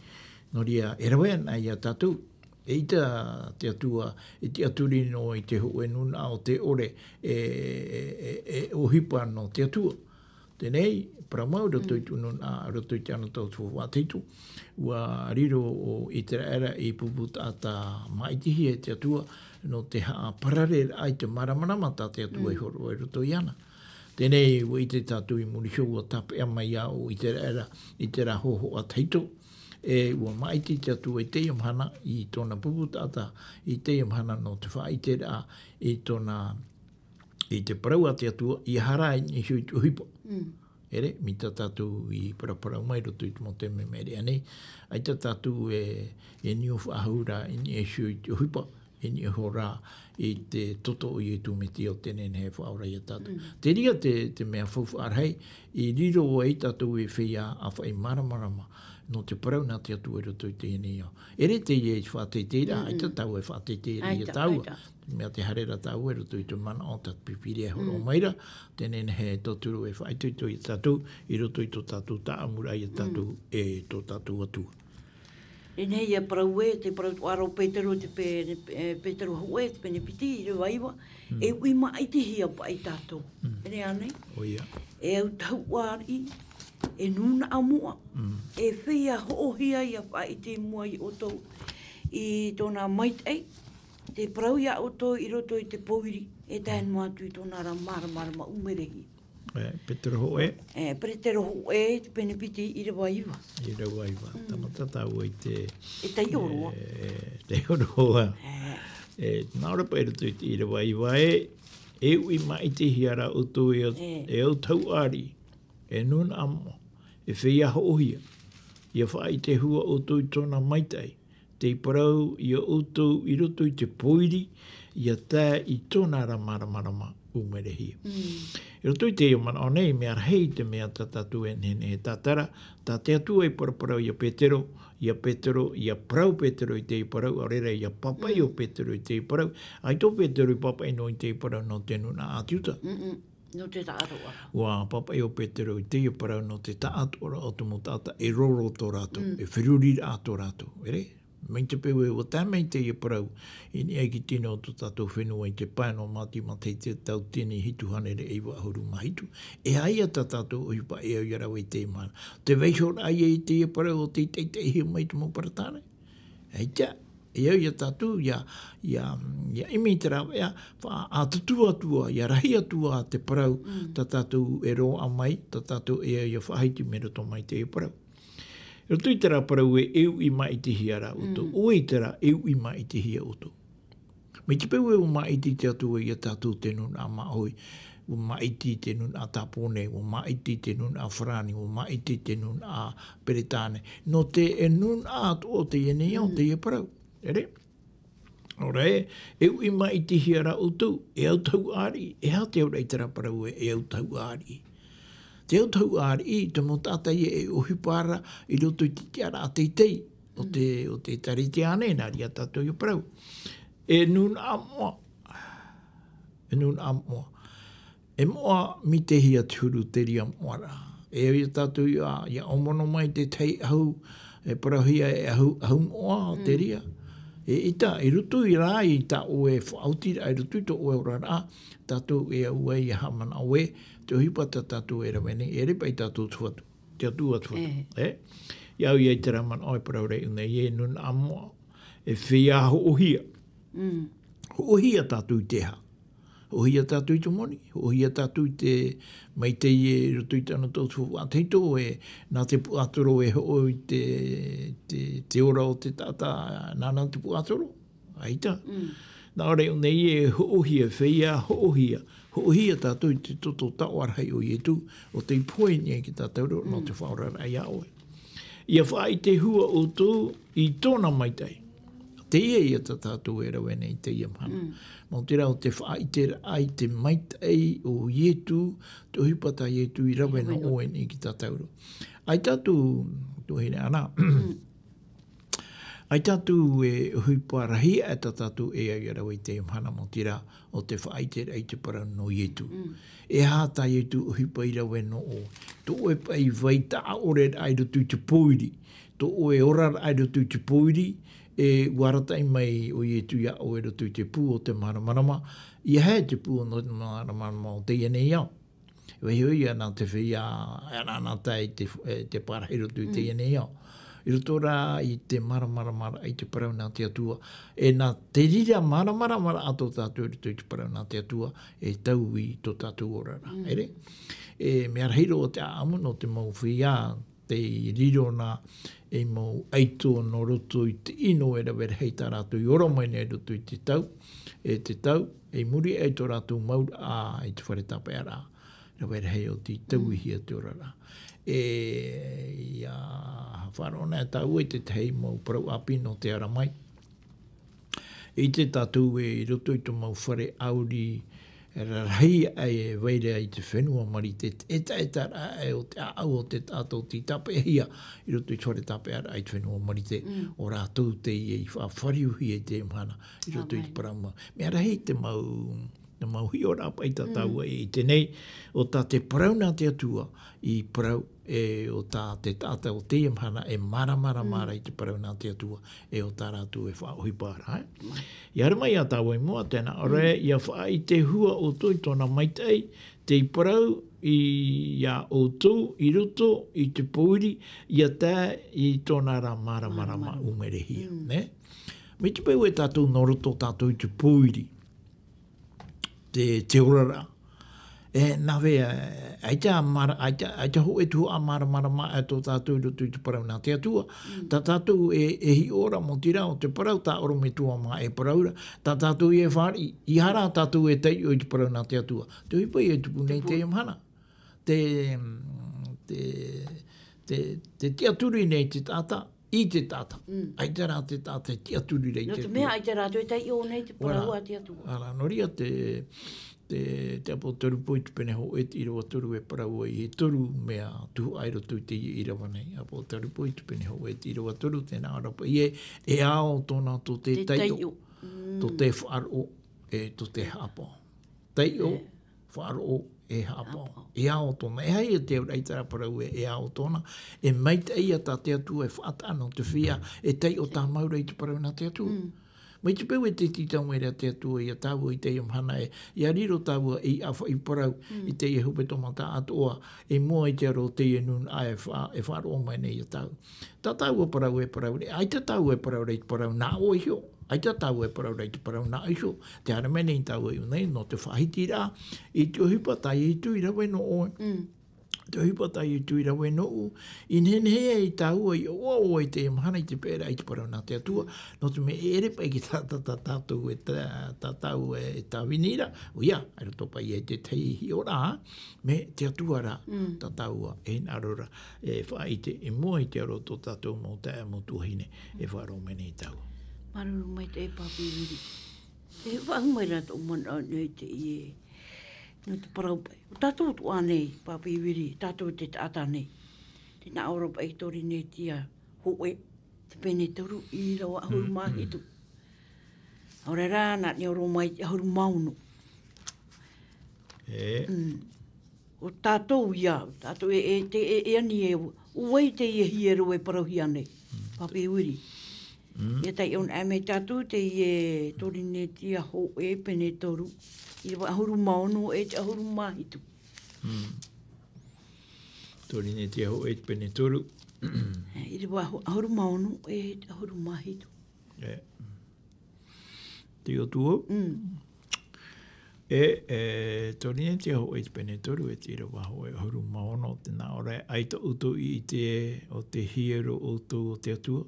Nō reira, e rave ana ia tātou, eʻita te Atua, e tiʻaturi noa i te hōʻē nūnaʻa o te ʻore, e, e, e, e ʻohipa nō te Atua. Teie nei, parau mau, roto i tōna, roto i te anotau tuatāpapa tahito, ʻua riro ʻo ʻĪteraʻera ei pupu taʻata māʻitihia e te Atua, nō te haʻaparareraʻa i te māramarama tā te Atua i hōroʻa i roto iāna. Teie nei, ʻua ʻite tātou i muri iho ʻua tāpeʻa mai ā ʻo ʻĪteraʻera i terā hōhoʻa tahito, e ʻua māʻiti te Atua i teie mahana, i tōna pupu taʻata, i teie mahana nō te faʻaʻiteraʻa, i tōna i te parau a te Atua, ʻia haere i niʻa iho i te ʻohipa. ʻEre, mai tā tātou i paraparau mai roto i te mau taime i maʻiri aʻe nei, ʻaita tātou e, e niu faʻahou ra i niʻa iho i te ʻohipa, i niʻa iho ra i te toto o Ietu Metia ʻo tē nehenehe e faʻaora ia tātou. Terā te, te mea faufaʻa rahi, i riro ai tātou ei feiā ʻāfaʻi māramarama, nō te parau nā te Atua i roto i teie nei ao. E rere teie i te faʻateiteiraʻa, ʻaita tāua e faʻateiteiraʻa ia tāua. Mea te haere ra tāua i roto i te manaʻo tā te Pīpīria e hōroʻa mai ra, teie nei e tauturu e faʻaitoito ia tātou, i roto i tō tātou taʻamuraʻa ia tātou e tō tātou Atua. E nei ia parau ē, te parau atoʻa ra o Petero, te pe-, e, Petero hōʻē, te pene piti, ʻīrava iva, e uʻi māʻitihia paʻi tātou. E nei ānei? ʻOia. E au tahuʻa ariʻi, e nūnaʻa moʻa, e feiā hoʻohia ia faʻaʻite i mua ia ʻoutou i tōna maitaʻi, te parau ia ʻoutou i roto i te pōiri, e tae noa atu i tōna ra māramarama ʻumerehia. E, Petero hōʻē. E, Petero hōʻē, te pene piti, ʻīrava iva. ʻĪrava iva. Tāmata tāua i te, e taiʻo roa. E, taiʻo roa. E, nā ʻō ra paʻi i roto i te ʻīrava iva ē, e uʻi māʻitihia ra ʻoutou e au, e au tahuʻa ariʻi, e nūnaʻa moʻa, e feiā hoʻohia, ia faʻaʻite hua ʻoutou i tōna maitaʻi, tei parau ia ʻoutou i roto i te pōiri, ia tae i tōna ra māramarama ʻumerehia. I roto i teie manaʻo nei, mea rahi te mea tā tātou e nehenehe e tātara, tā te Atua i paraparau ia Petero, ia Petero, ia parau Petero i teie parau, ʻaore ra ia pāpaʻi ʻo Petero i teie parau, ʻaita ʻo Petero i pāpaʻi noa i teie parau nō te nūnaʻa ʻĀti Iuta. Nō te taʻatoʻaraʻa. ʻUa pāpaʻi ʻo Petero i teie parau nō te taʻatoʻaraʻa o te mau taʻata e roro tō rātou, e feruriraʻa tō rātou. E rere? Mai te peu ē ʻua tae mai teie parau i niʻa i te tino o tō tātou fenua i te pae nō Mātiu matahiti tauatini hitu hānere e iva ʻahuru mā hitu. E aha ia tā tātou ʻohipa e au ia rave i teie mahana? Te vaihoraʻa ia i teie parau ʻo tei taʻitaʻihia mai te mau Peretāne? ʻAita, e au ia tātou, ia, ia, ia ʻimi i te rāveʻa, faʻa-, ʻa tutu atu ā, ia rahi atu ā te parau, tā tātou e roaʻa mai, tā tātou e au ia faʻahiti mai roto mai teie parau. I roto i terā parau ē, e uʻi māʻitihia ra ʻoutou. ʻOia terā, e uʻi māʻitihia ʻoutou. Mai te peu ē ʻua māʻiti te Atua ia tātou te nūnaʻa māʻohi, ʻua māʻiti te nūnaʻa Tāpōnē, ʻua māʻiti te nūnaʻa Farāni, ʻua māʻiti te nūnaʻa Peretāne. Nō te, e nūnaʻa atoʻa o teie nei ao, teie parau. E rere? Ora ē, e uʻi māʻitihia ra ʻoutou, e au tahuʻa ariʻi, e aha te auraʻa i terā parau ē, e au tahuʻa ariʻi. Te au tahuʻa ariʻi, te mau taʻata ia e ʻohipa ra i roto i te tiʻaraʻa teitei o te, o te ʻĒtārētia nei, nā reira tātou ia parau. E nūnaʻa moʻa. E nūnaʻa moʻa. E moʻa mitehia te huru, te reira moʻa ra. E au ia tātou ia, ia ʻōmono mai te tahi ʻahu, e parauhia e ʻahu, ʻahu moʻa, te reira. E ʻaita, i roto i rā, i tā ʻoe faʻaotiraʻa, i roto i tō ʻoe oraraʻa, tātou e au ai ia haʻamanaʻo ē, te ʻohipa tā tātou e rave nei, e rere paʻi tātou Tuatu. Te Atua Tuatu. E? Ia au ia i terā manaʻo e parau ra iʻō nei, e nūnaʻa moʻa, e feiā hoʻohia. Hoʻohia tātou i te aha? Hoʻohia tātou i te moni, hoʻohia tātou i te maitaʻi i roto i tāna tautuhaʻa faʻahitihia, e nā te puaʻatoro e hoʻo i te, te, te ora o te taʻata, nāna te puaʻatoro. ʻAita. Nā ʻō ra iʻō nei e hoʻohia, feiā hoʻohia, hoʻohia tātou i te toto taoʻa rahi o Ietu, ʻo tei pohe i niʻa i tā tātou roa nō te faʻaoraraʻa ia ʻoe. Ia faʻaʻite hua ʻoutou i tōna maitaʻi. Teie ia tā tātou e rave nei i teie mahana. Mau terā ʻo te faʻaʻiteraʻa i te maitaʻi o Ietu, te ʻohipa tā Ietu i rave nō ʻoe i niʻa i tā tātou roa. ʻAita atu, tuahine Ana. ʻAita atu e ʻohipa rahi aʻe tā tātou e au ia rave i teie mahana, mau terā ʻo te faʻaʻiteraʻa i te parau nō Ietu. E aha tā Ietu ʻohipa i rave nō ʻoe? Tō ʻoe paʻi vai taʻa ʻore ra i roto i te pōiri. Tō ʻoe oraraʻa i roto i te pōiri, e ʻua arataʻi mai ʻo Ietu ia ʻoe i roto i te pū o te māramarama. ʻIa hea te pū o te māramarama o teie nei ao? E vaiiho ia nā te feiā, e nā, nā tae i te, e, te parahi i roto i teie nei ao. I roto rā i te māramarama i te parau nā te Atua. E nā te reira māramarama atoʻa tātou i roto i te parau nā te Atua, e taui tō tātou oraraʻa. E rere? E mea rahi roa te ʻāʻamu nō te mau feiā, tei riro na ei mau ʻaito nō roto i te ʻino e rave rahi tā rātou i ora mai nei i roto i te tau, e te tau, i muri aʻe i tō rātou mauraʻa i te fare tāpaeraʻa, rave rahi ʻo tei tauihia te oraraʻa. E, ʻia faʻaroʻo na tāua i te tahi mau parau ʻāpī nō te ara mai. I te tātou e i roto i tō mau fare ʻauri, Rahi e vai ra i te fenua Marite, e taʻetaraʻa o te ʻāʻau o te taʻata o te tāpeʻahia i roto i te fare tāpeʻaraʻa i te fenua Marite, ʻo rātou teie i faʻafāriuhia i te mahana i roto i te parau mau. Mea rahi te mau, te mau hiʻoraʻa paʻi tā tāua e ʻite nei, ʻo tā te parau nā te Atua i parau, e ʻo tā te taʻata o teie mahana e māramarama ra i te parau nā te Atua, e ʻo tā rātou e faʻaʻohipa ra, e. I haere mai ia tāua i mua, tēnā ʻore, ia faʻaʻite hua ʻoutou i tōna maitaʻi, tei parau ia ʻoutou i roto i te pōiri, ia tae i tōna ra māramarama ʻumerehia, nē? Mai te peu e tātou nō roto tātou i te pōiri, te, te oraraʻa. E, nā hea, e, ʻaita mara-, ʻaita, ʻaita hōʻē tuhaʻa māramarama e tō tātou i roto i te parau nā te Atua. Tā tātou e, e hiʻo ra, maoti rā, ʻo te parau tā ʻorometua mā e parau ra, tā tātou e fāriʻi, ʻeiaha rā tātou e taiʻo i te parau nā te Atua. Te ʻohipa ia e tupu nei i teie mahana. Te, te, te, te tiʻaturi nei te taʻata, i te taʻata. ʻAita rā te taʻata e tiʻaturi ra i te Atua. Nō te mea ʻaita rātou e taiʻo nei te parau a te Atua. Ara, nō reira te, te, te ʻApotarupo i te pene hōʻē, te ʻīrava toru e parau ai, e toru mea tuhaʻa i roto i teie ʻīrava nei. ʻApotarupo i te pene hōʻē, te ʻīrava toru, tēnā ʻō ra paʻi ē, e ao tōna tō te taiʻo, tō te faʻaroʻo, e tō te haʻapaʻo. Taiʻo, faʻaroʻo, e haʻapaʻo. E ao tōna. E aha ia te auraʻa i terā parau ē, e ao tōna? E maitaʻi ia tā te Atua e faʻataʻa nō te feiā e taiʻo tāmau ra i te parau nā te Atua. Mai te peu e te tītau mai ra te Atua ia tāua i teie mahana ē, ia riro tāua ei ʻāfaʻi parau i teie hepetoma tāʻatoʻa, i mua i te aro o teie nūnaʻa e fa-, e faʻaroʻo mai nei ia tāua. Tā tāua parau e parau ra, ʻaita tāua e parau ra i te parau nā ʻō iho, ʻaita tāua e parau ra i te parau nā ʻō iho, tē haere mai nei tāua i ʻō nei, nō te faʻahitiraʻa i te ʻohipa tā Ietu i rave nō ʻoe. Te ʻohipa tā Ietu i rave nōʻu, i nehenehe ai tāua i ʻoaʻoa i teie mahana i te peʻeraʻa i te parau nā te Atua, nō te mea e ʻere paʻi i te taʻata tā tātou e ta-, tā tāua e tāvini ra, ʻoia, i roto paʻi i te tahi hiʻoraʻa, mea te Atua rā, tā tāua e hinaʻaro ra, e faʻaʻite i mua i te aro o tō tātou mau taeaʻe, mau tuahine, e faʻaroʻo mai nei tāua. Māuruuru maitaʻi e Pāpī Viri. E faʻahou mai ra tōʻu manaʻo nei i teie, nō te parau paʻi. ʻO tātou atoʻa nei, Pāpī Viri, tātou te taʻata nei. Tē nā ʻō ra paʻi i te Torinetia hōʻē, te pene toru, ʻīrava ʻahuru mā hitu. ʻAore rā, nā niʻa roa mai i te ʻahuru mā ono. E. Mm. ʻO tātou ia, tātou e, e, te, e, e ani e, ʻo vai teie hiero e parauhia nei, Pāpī Viri. Mm. Ia taiʻo anaʻe mai tātou teie Torinetia hōʻē pene toru, ʻīrava ʻahuru mā ono e te ʻahuru mā hitu. Mm. Torinetia hōʻē pene toru. E, ʻīrava ʻahu-, ʻahuru mā ono e te ʻahuru mā hitu. E. Te Atua. Mm. E, e, Torinetia hōʻē pene toru, e te ʻīrava hōʻē ʻahuru mā ono, tē nā ʻō ra, ʻaita ʻoutou i ʻite ē, ʻo te hiero ʻoutou o te Atua,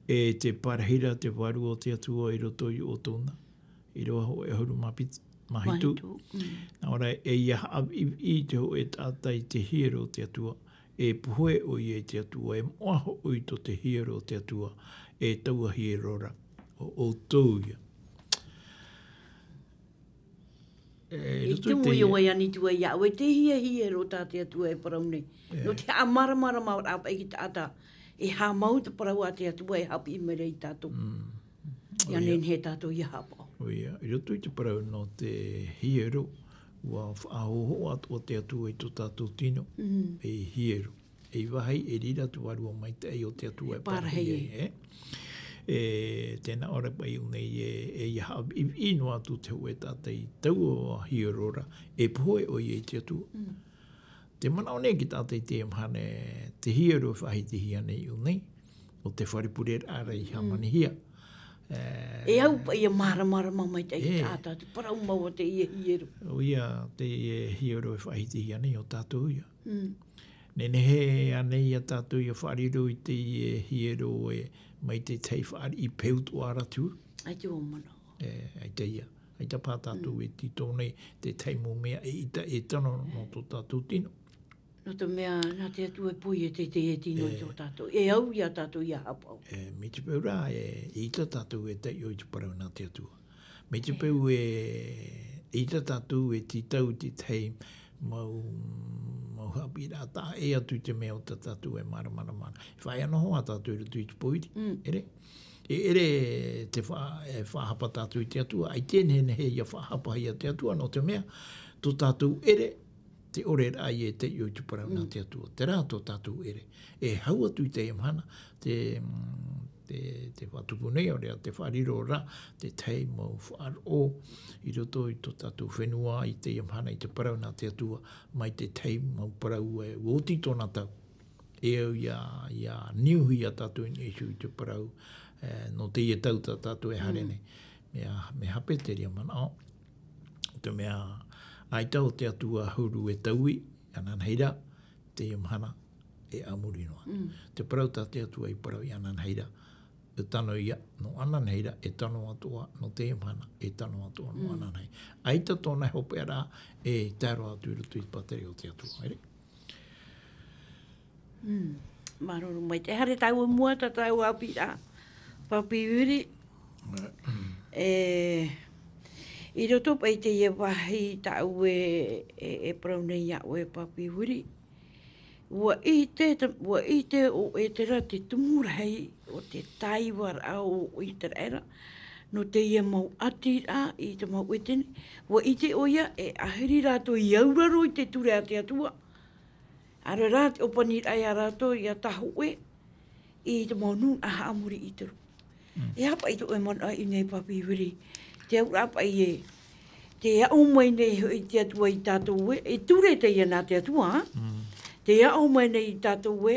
e tē parahi ra te Vārua o te Atua i roto ia ʻoutou na. ʻĪrava hōʻē ʻahuru mā pit-, mā hitu. Mā hitu, mm. Nā ʻō ra, e ʻia haʻaviʻiviʻi te hōʻē taʻata i te hiero o te Atua, e pohe ʻoia i te Atua, e moʻa hoʻi tō te hiero o te Atua, e taua hiero ra, ʻo ʻoutou ia. E, i roto i tumu te i ʻō ai anei atu ai iāʻu, e te hia hiero tā te Atua e parau nei. E. Nō te haʻamāramaramaraʻa paʻi i te taʻata, e haʻamau te parau a te Atua e haʻapiʻi mai ra ia tātou. Mm. Ia nehenehe tātou ʻia haʻapaʻo. ʻOia, i roto i te parau nō te hiero, ʻua faʻahōhoʻa atoʻa te Atua i tō tātou tino, mm, ei hiero. Ei vāhi e riro te Vārua Maitaʻi o te Atua e parahi ai, e. E, tē nā ʻō ra paʻi i ʻō nei ē, e ʻia haʻaviʻiviʻi noa atu te hōʻē taʻata i taua hiero ra, e pohe ʻoia i te Atua. Mm. Te manaʻo nei te taʻata i teie mahana, te hiero e faʻahitihia nei i ʻō nei, ʻo te fare pureraʻa ra i hāmanihia. Mm. E, e au paʻi ʻia māramarama maitaʻi i te taʻata, te parau mau o teie hiero. ʻOia, teie hiero e faʻahitihia nei ʻo tātou ia. Mm. Nehenehe ānei ia tātou ʻia faʻariro i teie hiero ē, mai te tahi fāriʻi peu atoʻa ra te huru? ʻAita vau manaʻo. E, ʻaita ia. ʻAita paha tātou e tītau nei te tahi mau mea ʻeʻita e tano nō tō tātou tino. Nō te mea, nā te Atua e pohe e teitei e tino i tō tātou. E au ia tātou ʻia haʻapaʻo. E, mai te peu rā, e, ʻeʻita tātou e taiʻo i te parau nā te Atua. Mai te peu e, ʻaita tātou e tītau i te tahi mau, mau haʻapiʻiraʻa taʻa ʻē atu i te mea o tā tātou e māramarama. E faʻaea noa tātou i roto i te pōiri. Mm. ʻEre. E ʻere te fa-, e faʻahapa tātou i te Atua. ʻAita e nehenehe ia faʻahapahia te Atua, nō te mea, tō tātou ʻere, te ʻoreraʻa ia e taiʻo i te parau nā Mm. te Atua. Terā tō tātou ʻere. E hau atu i teie mahana, te, mm, te, te faʻatupu nei, ʻaore rā te faʻariro ra, te tahi mau faʻaroʻo i roto i tō tātou fenua i teie mahana i te parau nā te Atua, mai te tahi mau parau e oti tōna tau. E au ia, ia niuhia tātou i niʻa iho i te parau, e, nō teie tau tā tātou e haere Mm. nei. Mea, mea hape te reira manaʻo. Te mea, ʻaita ʻo te Atua huru e taui, ananahi ra, teie mahana, e a muri noa. Mm. Te parau tā te Atua i parau i ananahi ra, e tano ia, nō ananahi ra, e tano atoʻa, nō teie mahana, e tano atoʻa, nō Mm. ananahi. ʻAita tōna hopeʻaraʻa, e tae roa atu i roto i te pātireia o te Atua. ʻEre. Mm. Māuruuru maitaʻi. Haere tāua i mua, tā tāua haʻapiʻiraʻa. Papi Viri. E, i roto paʻi i teie vāhi tāʻu e, e, e parau nei iā ʻoe Papi Viri. Ua ʻite, ua ʻite ʻo ʻEtera te tumu rahi o te tāivaraʻa o ʻĪteraʻera. Nō teie mau ʻatiraʻa i te mau ʻētene. Ua ʻite ʻoia, e ahiri rātou i auraro i te ture a te Atua. ʻAore rā te ʻōpaniraʻa iā rātou ia tahoʻe i te mau nūnaʻa haʻamori i te ro. Mm. E aha paʻi tō ʻoe manaʻo i nei Papi Viri? Te auraʻa paʻi e, te aʻo mai nei hoʻi te Atua i tātou e, e ture teie nā te Atua, ha? Mm. Te aʻo mai nei i tātou e,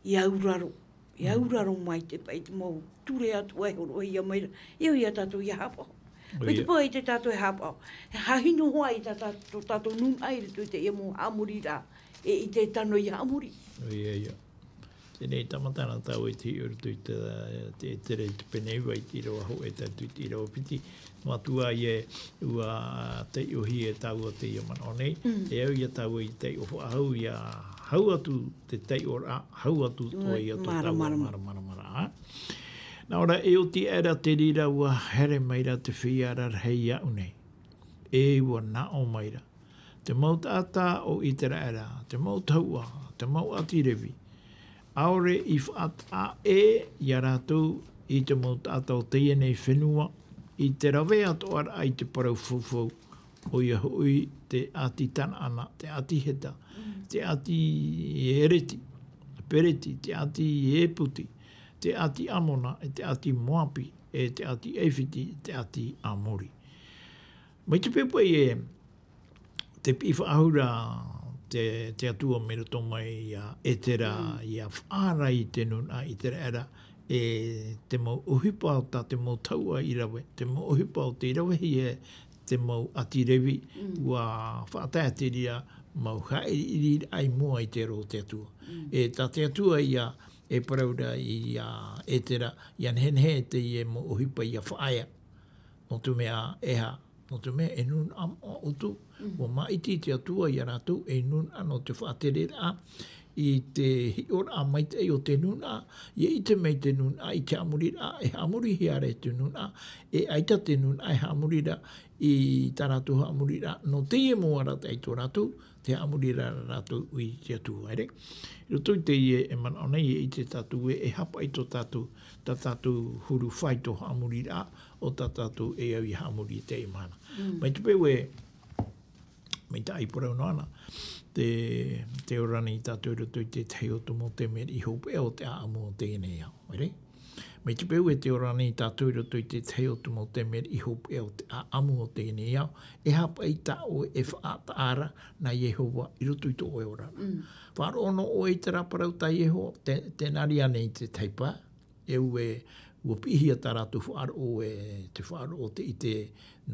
i auraro. I Mm. auraro mai te paʻi te mau ture atu ai horoʻahia mai ra. E au ia tātou ia haʻapaʻo. Mai te ʻIa. paʻi te tātou e haʻapaʻo. E hahino hoa i tā, tā, tō tātou nūnaʻa i roto i teie mau haʻamoriraʻa. E, i te tano i haʻamori. ʻIa, ʻia. Teie nei tāmata na tāua i te hiʻo i roto i te, te, te, te pene iva i te ʻīrava hōʻē tae atu i te ʻīrava piti. Mātuʻa ïa ua taiʻohia e tāua teie manaʻo nei. Mm. E au ia tāua i taiʻo faʻahou ia hau atu te taiʻoraʻa, hau atu Ua, atoʻa ia tō māra, tāua māra, māra. māra, māra, māra. Nā ʻō ra, e oti aʻera te reira ua haere mai ra te feiā rarahi iāʻu nei. E ua nā ʻō mai ra. Te mau taʻata o ʻĪteraʻera, te mau tahuʻa, te mau ʻāti Revi, ʻaore i faʻataʻa ʻē ia rātou i te mau taʻata o teie nei fenua, i te rave atoʻa ra i te parau faufaʻa, ʻoia hoʻi te ʻāti Tanaana, te ʻāti Heta, Mm. te ʻāti Ereti, Pereti, te ʻāti Eputi, te ʻāti Amona, e te ʻāti Moapi, e te ʻāti ʻAifiti, te ʻāti Amori. Mai te peu paʻi e, te piʻi faʻahou ra te, te Atua mai roto mai iā ʻEtera, Mm. ia faʻaara i te nūnaʻa ʻĪteraʻera, e te mau ʻohipa o tā te mau tahuʻa i rave, te mau ʻohipa o tei ravehia e te mau ʻāti Revi, Mm. ua faʻatae te reira mau haʻiriʻiri i mua i te roʻo o te Atua. Mm. E tā te Atua ia, e parau ra iā ʻEtera, ia nehenehe teie mau ʻohipa ia faʻaea. Nō te mea e aha, nō te mea e nūnaʻa moʻa ʻoutou. Mm. Ua māʻiti te Atua iā rātou ei nūnaʻa nō te faʻatereraʻa i te hiʻoraʻa maitaʻi o te nūnaʻa, ia ʻite mai te nūnaʻa i te haʻamoriraʻa, e haʻamorihia ra e te nūnaʻa, e ʻaita te nūnaʻa e haʻamori ra i tā rātou haʻamoriraʻa, nō teie mau arataʻi tō rātou, te haʻamoriraʻa rātou i te Atua, ʻere. I roto i teie e manaʻo nei, e ʻite tātou e, e aha paʻi tō tātou, tā tātou huru faito haʻamoriraʻa, ʻo tā tātou e au ia haʻamori i teie mahana. Mm. Mai te peu e, mai te ʻai parau noa na, te, tē ora nei tātou i roto i te tahi o te mau taime i hopeʻa o te ʻāʻamu o teie nei ao, ʻere? Mai te peu e tē ora nei tātou i roto i te tahi o te mau taime i hopeʻa o te ʻāʻamu o teie nei ao, e aha paʻi tā ʻoe e faʻataʻa ra nā Iehova i roto i tō ʻoe oraraʻa. Mm. Faʻaroʻo noa ʻoe i terā parau tā Iehova, te, tē nā reira nei te tahi pae, e ʻua, ʻua piʻihia tā rātou faʻaroʻo e te faʻaroʻo o te ʻite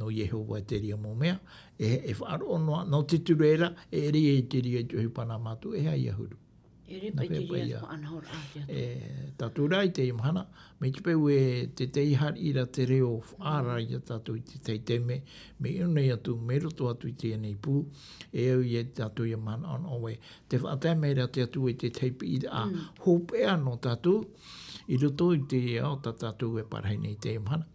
nō Iehova i te reira mau mea, e, e faʻaroʻo noa, nō te ture ra, e ʻere i te reira i te ʻohipa nā mātou, e aha ia huru. ʻEre Nā paʻi te hea paʻi reira ia. faʻanahoraʻa a te Atua. E, tātou rā i teie mahana, mai te peu e te tei haere ra te reo faʻaara ia tātou i te tahi taime, mea ʻino nei atu, mai roto atu i teie nei pū, e au ia tātou ia manaʻo noa ē. Tē faʻatae mai ra te Atua i te tahi piʻiraʻa Mm. hopeʻa nō tātou, i roto i te ao tā tātou e parahi nei i teie mahana.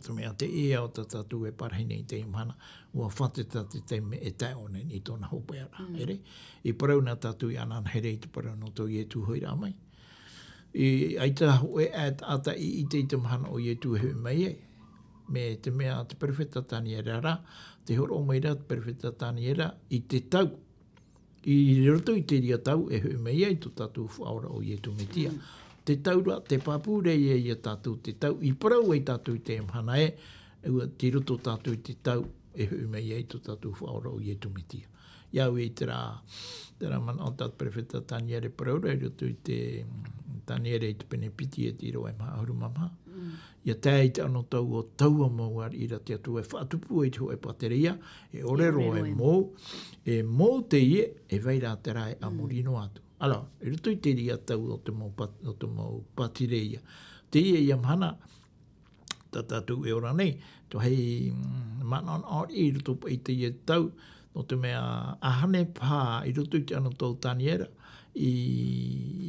Te mea te ea o tā tātou e parahi nei i teie mahana, ua fātata te taime e tae ʻōna i tōna hopeʻa ra. Mm. Here, i parau nā tātou i ananahi ra i te parau nō tō Ietu hoʻiraʻa mai. I, ʻaita hōʻē ʻē taʻata i ʻite i te mahana ʻo Ietu e hoʻi mai ai. Mai te mea te perofeta Taniera ra, tē hōroʻa mai ra te perofeta Taniera i te tau. I roto i te reira tau e hoʻi mai ai tō tātou Faʻaora ʻo Ietu Metia. Mm. Te tau ra, tē pāpū ra ia ia tātou te tau, i parau ai tātou i te mahana ē, ua tei roto tātou i te tau e hoʻi mai ai tō tātou Faʻaora ʻo Ietu Metia. Ia au i terā, terā manaʻo tā te perofeta Taniera e parau ra, i roto i te, mm, Taniera i te pene piti e te ʻīrava e maha ʻahuru mā maha. Mm. Ia tae i te anotau o taua mau ariʻi ra te Atua e faʻatupu ai te hōʻē pātereia, e ʻore roa e mou, e mou teie, e vai ra terā e ʻāmuri noa atu. Alors, i roto i te reira tau o te mau pā-, o te mau pātereia. Teie ia mahana, tā tātou e ora nei, tō hei, mm, manaʻonaʻo i roto paʻi i teie tau, nō te mea ʻahane paha i roto i te anotau o Taniera, i,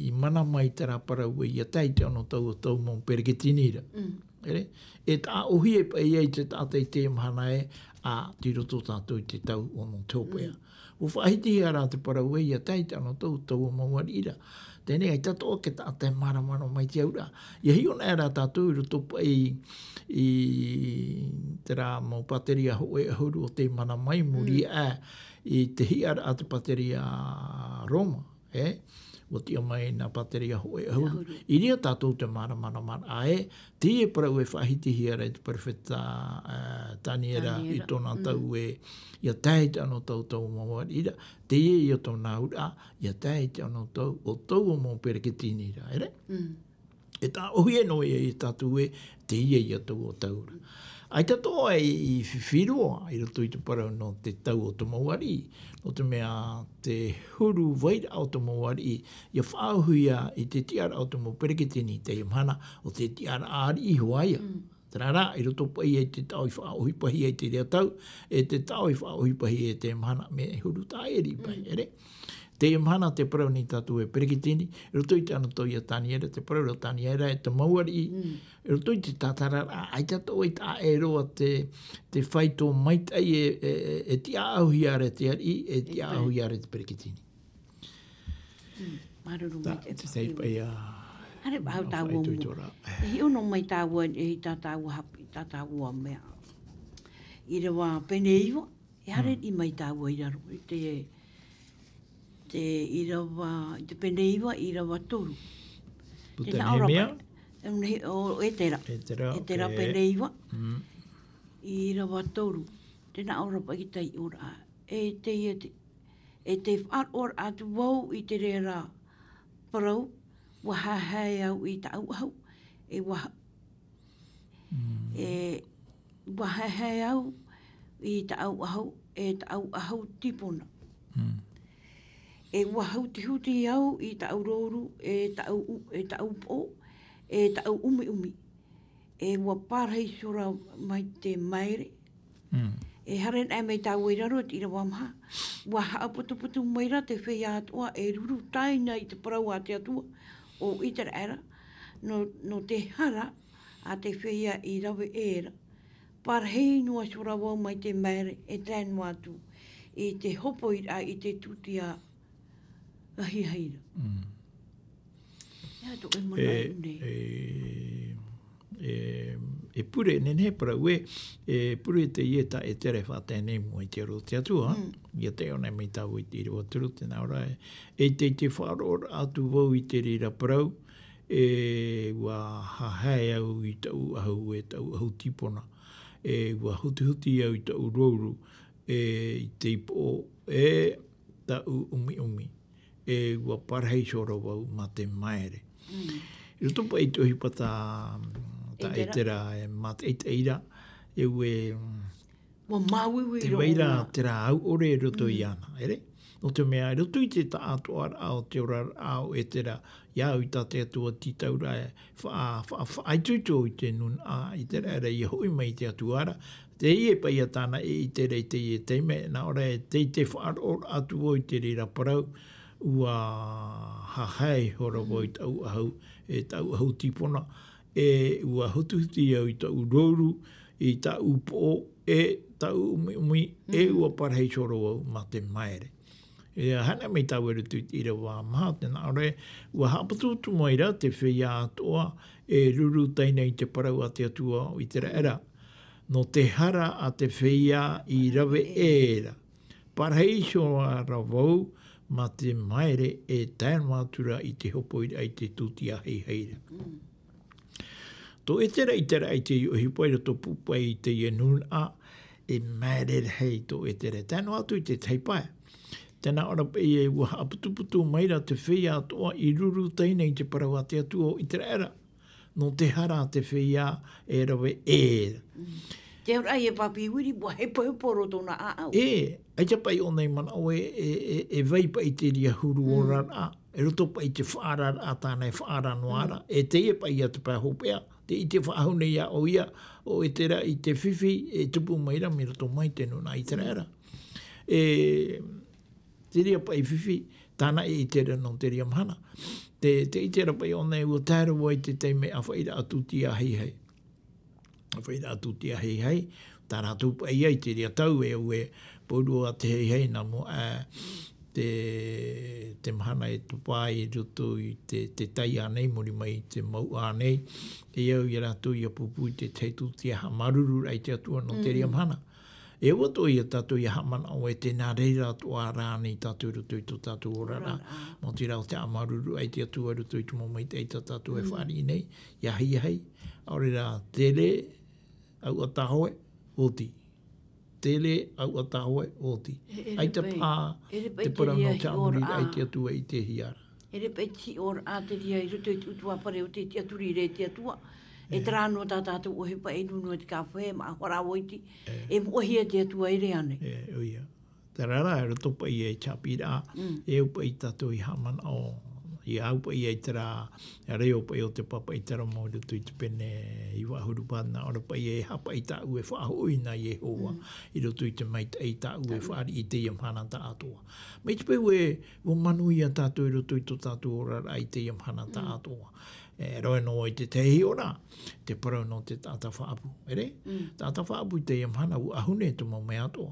i mana mai terā parau ē, ia tae i te anotau o taua mau peretiteni ra. Mm. Here, e taʻa ʻōhie paʻi ia i te taʻata i teie mahana ē, ā, tei roto tātou i te tau o nō te hopeʻa. Mm. Ua faʻahitihia ra te parau ē, ia tae i te anotau o taua mau ariʻi ra. Teie nei, ʻaita atoʻa te taʻata e māramarama mai i te auraʻa. Ia hiʻo anaʻe ra tātou i roto paʻi i terā mau pātereia hōʻē ʻahuru o tei mana mai, muri aʻe i te hiʻaraʻa a te pātereia Roma, ē? Ua tiʻa mai nā pātereia hōʻē ʻahuru. ʻAhuru. I reira tātou te māramarama ra, ā, ē, teie parau e faʻahitihia ra e te perofeta, ā, Taniera i tōna tau ē, ia tae i te anotau o taua mau ariʻi ra, teie ia tōna auraʻa, ia tae i te anotau o taua mau peretiteni ra, here? Mm. E taʻa ʻōhie noa ia i tātou ē, teie ia taua tau ra. ʻAita atoʻa i, i fifi roa i roto i te parau nō te tau o te mau ariʻi, nō te mea te huru vairaʻa o te mau ariʻi, ia faʻaauhia i te tiʻaraʻa o te mau peretiteni i teie mahana, ʻo te tiʻaraʻa ariʻi hoʻi ia. Mm. Terā rā, i roto paʻi i te taʻo i faʻaʻohipahia i te reira tau, e te taʻo i faʻaʻohipahia i teie mahana, mea huru tāʻiri paʻi, mm, here. Teie mahana te parau nei tātou e peretiteni, i roto i te anotau ia Taniera, te parau ra Taniera e te mau ariʻi, mm, i roto i te tātararaʻa, ʻaita atoʻa i taʻa ʻē roa te, te faito maitaʻi e, e, e, e tiʻaʻauhia ra te ariʻi, e tiʻaʻauhia ra te peretiteni. Mm, māuruuru maitaʻi. Te taipai a. Haere paʻi tāua mau. E hiʻo noa mai tāua, e tā tāua hape, tā tāua mea. ʻĪrava pene iva, e haere mai tāua i raro, i te, te ʻīrava, i te pene iva, ʻīrava toru. Puta Nehemia? Tē nā ʻō ra paʻi, ʻo Etera. Etera, Etera, ok. Pene iva. Mm. ʻĪrava toru. Tē nā ʻō ra paʻi te taiʻoraʻa. E te, e te, e tē faʻaroʻo atu vau i te reira parau, ua haehae au i tāʻu ʻahu, e ua, mm, e ua haehae au i tāʻu ʻahu, e tāʻu ʻahu tīpona. Mm. E ua hutihuti au i tāʻu rouru, e tāʻu u-, e tāʻu poʻo, e tāʻu ʻumiʻumi. E ua parahi iho ra mai te maere. Mm. E haere anaʻe mai tāua i raro i te ʻīrava maha. Ua haʻaputuputu mai ra te feiā atoʻa e ruru tāina i te parau a te Atua ʻo ʻĪteraʻera, nō, nō te hara a te feiā i rave ʻē ra. Parahi noa iho ra vau mai te maere e tae noa atu i te hopoiraʻa i te tūtia ahiahi ra. Mm. Ia tō e manaʻo nei. E, e, e, e pure, nehenehe parau ē, e pure teie tā Etera e faʻatae nei mua i te aro o te Atua, mm, ia taiʻo anaʻe mai tāua i te ʻīrava toru, tē nā ʻō ra ē, e tē, tē faʻaroʻo atu vau i te reira parau, e ua haehae au i tāʻu ʻahu, e tāʻu ʻahu tīpona, e ua hutihuti au i tāʻu rouru, e i te poʻo, e tāʻu ʻumiʻumi, e ua parahi iho ra vau mā te maere. Mm. I roto paʻi i te ʻohipa tā, tā Etera. Etera e mātaʻitaʻi ra, e ue, mm, ua māuiui roa. Tē vai ra terā au ʻore i roto iāna, ʻere? Nō te mea, i roto i te taʻatoʻaraʻa o te oraraʻa o Etera, ia au i tā te Atua tītau ra e faʻa-, faʻa-, faʻaitoito i te nūnaʻa, i te reira ia hoʻi mai i te Atua ra. Teie paʻi ia tāna e ʻite ra i teie taime, nā ʻō ra ē, tē, tē faʻaroʻo atu vau i te reira parau, ua haehae iho ra vau i tāʻu ʻahu, e tāʻu ʻahu tīpona, e ua hutihuti au i tāʻu rouru, i tāʻu poʻo, e tāʻu ʻumiʻumi, e ua parahi iho roa vau mā te maere. E aha na mai tāʻu e roto i te ʻīrava maha, tē nā ʻō ra, ua haʻaputuputu mai ra te feiā atoʻa e ruru taina i te parau a te Atua o Iteraera. Nō te hara a te feiā i rave ʻē ra. Parahi iho ra vau mā te maere e tae noa atu ra i te hopoiraʻa i te tūtia heihei ra. Tō Etera i te raʻa i te ʻohipa i roto pūpaʻi i teie nūnaʻa, e maere rahi tō Etera. Tae noa atu i te tahi pae. Tē nā ʻō ra paʻi ē ua haʻaputuputu mai ra te feiā atoʻa i ruru taina i te parau a te Atua o Iteraera. Nō te hara a te feiā e rave ʻē ra. Te auraʻa e pāpī Uiri, ua hepohepo roa tōna ʻāʻau. E, ʻaita paʻi ʻōna i manaʻo e, e, e, e vai paʻi te reira huru oraraʻa. E roto paʻi te faʻaararaʻa tāna e faʻaara noa ra. E teie paʻi ia te pae hopeʻa. Tē ʻite faʻahou nei ā ʻoia, ʻo Etera i te fifi, e tupu mai ra mai roto mai te nūnaʻa Iteraera. E, te reira paʻi fifi, tāna e ʻite ra nō te reira mahana. Te, tē ʻite ra paʻi ʻōna e ua tae roa i te taime ʻāfaʻiraʻa tūtia heihei. ʻĀfaʻiraʻa tūtia heihei, tā rātou paʻi ia i te reira tau e au e, pauroa te heihei nā mua, ā, te, te mahana e topa i roto i te, te tai ānei, muri mai i te mouʻa ānei, e au ia rātou ia pūpū i te tahi tūtia haʻamāuruururaʻa i te Atua nō te reira mahana. E ʻua atoʻa ia tātou ia haʻamanaʻo ē tē nā reira atoʻa rānei tātou i roto i tō tātou oraraʻa. Nō te reira ʻo te haʻamāuruururaʻa i te Atua i roto i te mau maitaʻi tā tātou e fāriʻi nei, ia heihei, ʻaore rā, tere, ʻauʻa tāhoe, oti. Tere, ʻauʻa tāhoe, oti. E, e ʻaita paʻi, pā, e ʻere paʻi te te parau reira nō te hiʻoraʻa. ʻAmoriraʻa i te Atua i te hiʻoraʻa. E ʻere paʻi te hiʻoraʻa te reira i roto i te ʻutuāfare o te tiʻaturi ra e te Atua. E terā noa tā tātou ʻohipa e nūnū te kāfehe, mā hora o iti. E moʻehia te Atua e ʻere ānei. E, ʻoia. Terā rā, e roto paʻi ia i te haʻapiʻiraʻa, e au paʻi tātou i haʻamanaʻo, ia au paʻi ia i terā reo paʻi o te pāpaʻi terā mau i roto i te pene iva ʻahuru pae, nā ʻō ra paʻi e haʻapaʻo tāʻu e faʻahoʻi nā Iehova, i roto i te maitaʻi tāʻu e fāriʻi i teie mahana taʻatoʻa. Mai te peu ē, ʻua manuia tātou i roto i tō tātou oraraʻa i teie mahana taʻatoʻa. E, roa noa i te tahi ora, te parau nō te taʻata faʻaʻapu, ʻere? Taʻata faʻaʻapu i teie mahana, ʻua ʻahu nei te mau mea atoʻa.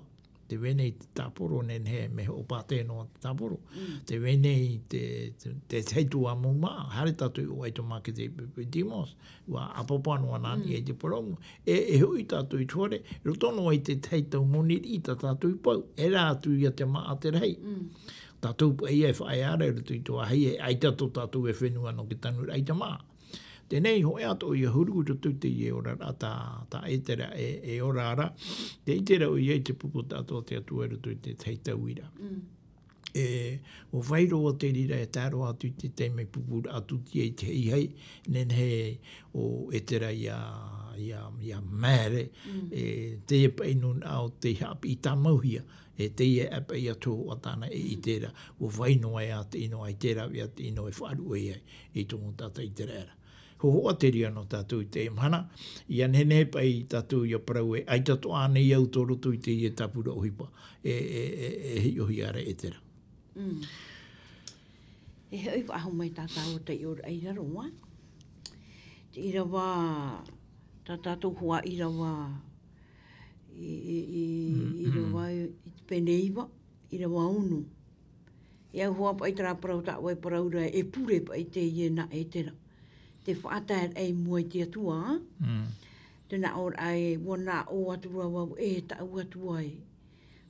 Tē vai nei te tāporo, nehenehe e mea hoʻo pātē noa te tāporo. Tē vai nei te, te, te tahi atu ā mau māʻa, haere tātou i ʻō ai te mākete i Pepetimo, ʻua ʻāpapa noa nā niʻa i te purōmu. E, e hoʻi tātou i te fare, roto noa i te tahi tau moni riʻi tā tātou i pau, e rā atu ia te māʻa te rahi. Tātou paʻi e faʻaea ra i roto i te vāhi, e ʻaita tō tātou e fenua nō te tanuraʻa i te māʻa. Teie nei hōʻē atoʻa ia huru i roto i teie oraraʻa tā, tā Etera e, e ora ra. Tē ʻite ra ʻoia i te pupu atoʻa a te Atua i roto i te tahi tau ra. E, ʻua vai roa te reira e tae roa atu i te taime pupuraʻa tūtia i te heihei, nehenehe ʻo Etera ia, ia, ia maere, e, teie paʻi nūnaʻa ʻo tei haʻapiʻi tāmauhia, e teie paʻi atu ʻo tāna e ʻite ra, ʻua vai noa ē ʻa te ʻino ʻa Etera, ʻa te ʻino e faʻaruʻe ai, i te mau taʻata Iteraera. Hōhoʻa te reira nō tātou i teie mahana, ia nehenehe paʻi tātou ia parau ē, ʻaita atoʻa ānei au tō roto i teie tāpura ʻohipa, e, e, e, e hiʻohia ra e Etera. E hoʻi faʻahou mai tā tātou taiʻoraʻa i raro, ā. Te ʻīrava, tā tātou hoʻi ʻīrava, i, i, i, ʻīrava i te pene iva, ʻīrava ono. E au hoʻi paʻi terā parau tā ʻoe e parau ra, e pure paʻi teie nā Etera. Te faʻataeraʻa i mua i te Atua, ā? Te nā ʻō ra ē, ʻua nā ʻō atu ra vau, e tāʻu Atua ē.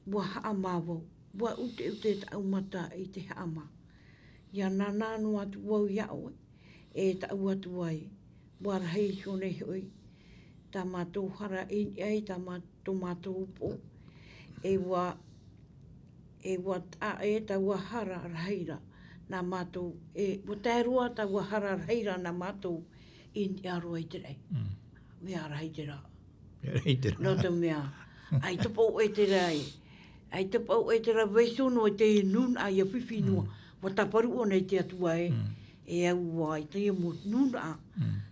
ʻUa haʻamā vau, ʻua ʻuteʻute tāʻu mata i te haʻamā. ʻIa nānā noa atu vau ia ʻoe, e tāʻu Atua ē. ʻUa rahi iho nei hoʻi tā mātou hara i niʻa i tā mā-, tō mātou upoʻo. E ʻua, e ʻua taʻa ʻē taua hara rahi ra nā mātou, e ʻua tae roa taua hara rahi ra nā mātou i niʻa roa i te raʻi. Mea rahi terā. Mea rahi terā. Nō te mea, ʻaita paʻi ʻo Etera ē. ʻAita paʻi ʻo Etera vaiiho noa i te nūnaʻa ia fifi noa. ʻUa tāparu ʻōna i te Atua ē. E au ā i teie mau nūnaʻa.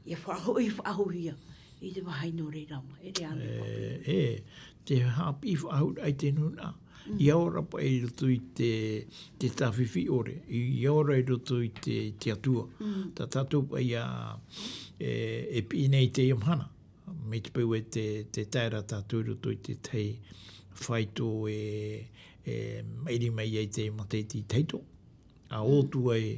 Ia faʻahoʻi, faʻahoʻihia. I te vāhi nō reira mā, e te ʻānei paʻi. E, e, te haʻapiʻi faʻahou i te nūnaʻa. ʻIa ora paʻi i roto i te, te tāfifi ʻore. ʻIa ora i roto i te, te Atua. Tā tātou paʻi ia, e, e piʻi nei i teie mahana. Mai te peu e te, te tae ra tātou i roto i tētahi faito e, e mairi mai ai te matahiti tahito. A ō atu ai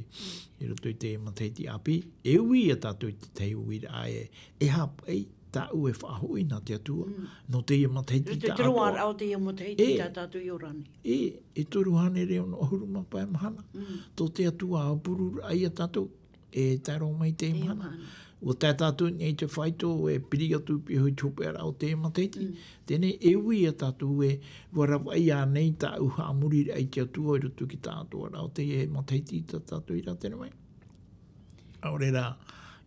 i roto i te matahiti ʻāpī, e ui ia tātou i tētahi uiraʻa e, e aha paʻi tāʻu e faʻahoʻi nā te Atua, nō teie matahiti tāʻatoʻa. Te roaraʻa o teie matahiti tā tātou i ora nei. E, e toru hānere ono ʻahuru mā pae mahana. Tō te Atua ʻāpururaʻa ia tātou, e tae roa mai teie mahana. Ua tae tātou nei i te faito e piri atu i pihaʻi i te hopeʻaraʻa o teie matahiti. Teie nei e ui ia tātou e, ua ravaʻi ānei tāʻu haʻamoriraʻa i te Atua i roto i te tāʻatoʻaraʻa o teie matahiti tā tātou i rātere mai. ʻAore rā,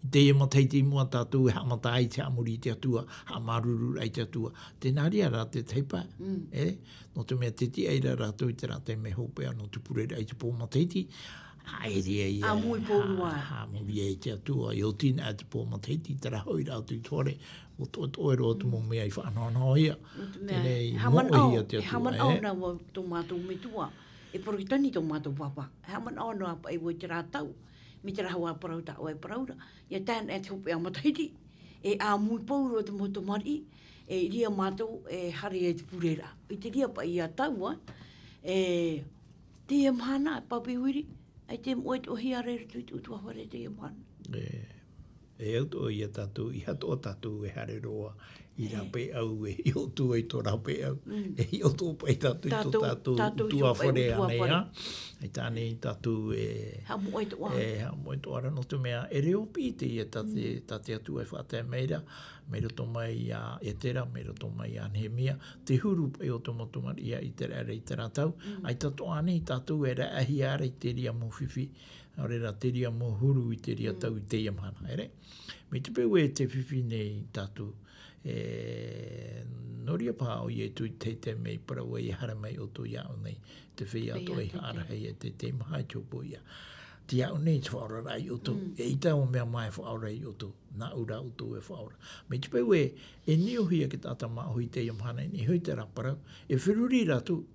i teie matahiti i mua tātou e haʻamata ai te haʻamori i te Atua, haʻamāuruururaʻa i te Atua. Tē nā reira rā tētahi pae. E, nō te mea tē tiʻa ra rātou i te rātere mai hopeʻa nō te pureraʻa i te pō matahiti. ʻAita ia. ʻAmui pauroa. ʻAmui ai te Atua, e oti na te pō matahiti, terā hoʻi rā atu i te hōʻē, ʻo tō, tō ʻoe roa te mau mea i faʻanahonahohia. Teie nei, e haʻamanaʻo, moʻehia te Atua, e haʻamanaʻo na vau tō mātou metua. E Poritani tō mātou pāpā. E haʻamanaʻo na paʻi vau i terā tau, mai terā hoʻi parau tā ʻoe e parau ra. ʻIa tae na te hopeʻa matahiti. E ʻāmui pauroa te mau tamariʻi. E ʻia mātou e haere i te pureraʻa. I te reira paʻi ia taua, e, teie mahana, e Papi Uiri, ʻaita e moʻe atoʻa hia ra i roto i te ʻutuāfare teie mahana. E, e au atoʻa ia tātou, ʻeiaha atoʻa tātou e haere roa i rāpae au, e hiʻo atu ai tō rāpae au. E hiʻo atoʻa paʻi tātou i tō tātou ʻutuāfare ānei, ā. ʻAita ānei tātou e haʻamoʻe atoʻa. E haʻamoʻe atoʻa ra nō te mea, e reo piʻi teie tā te, tā te Atua e faʻatae mai ra, mai roto mai iā Etera, mai roto mai iā Nehemia, te huru paʻi o te mau tamariʻi a ʻĪteraʻera i terā tau, ʻaita atoʻa ānei tātou e raʻehia ra i te reira mau fifi, ʻaore rā te reira mau huru i te reira tau i teie mahana, ʻere? Mai te peu e tē fifi nei tātou, e, nō reira paha ʻo Ietu i te taime i parau ai, e haere mai ʻoutou iāʻu nei, te feiā atoʻa i haʻarahi e te, te maha i te hopoiʻa. Tei iāʻu nei te faʻaoraraʻa ia ʻoutou. E ʻaita ʻo mea mā e faʻaora ia ʻoutou. Nāʻu rā ʻoutou e faʻaora. Mai te peu e, e niʻa hoʻi ia te taʻata māʻohi i teie mahana, e niʻa hoʻi terā parau. E feruri rātou.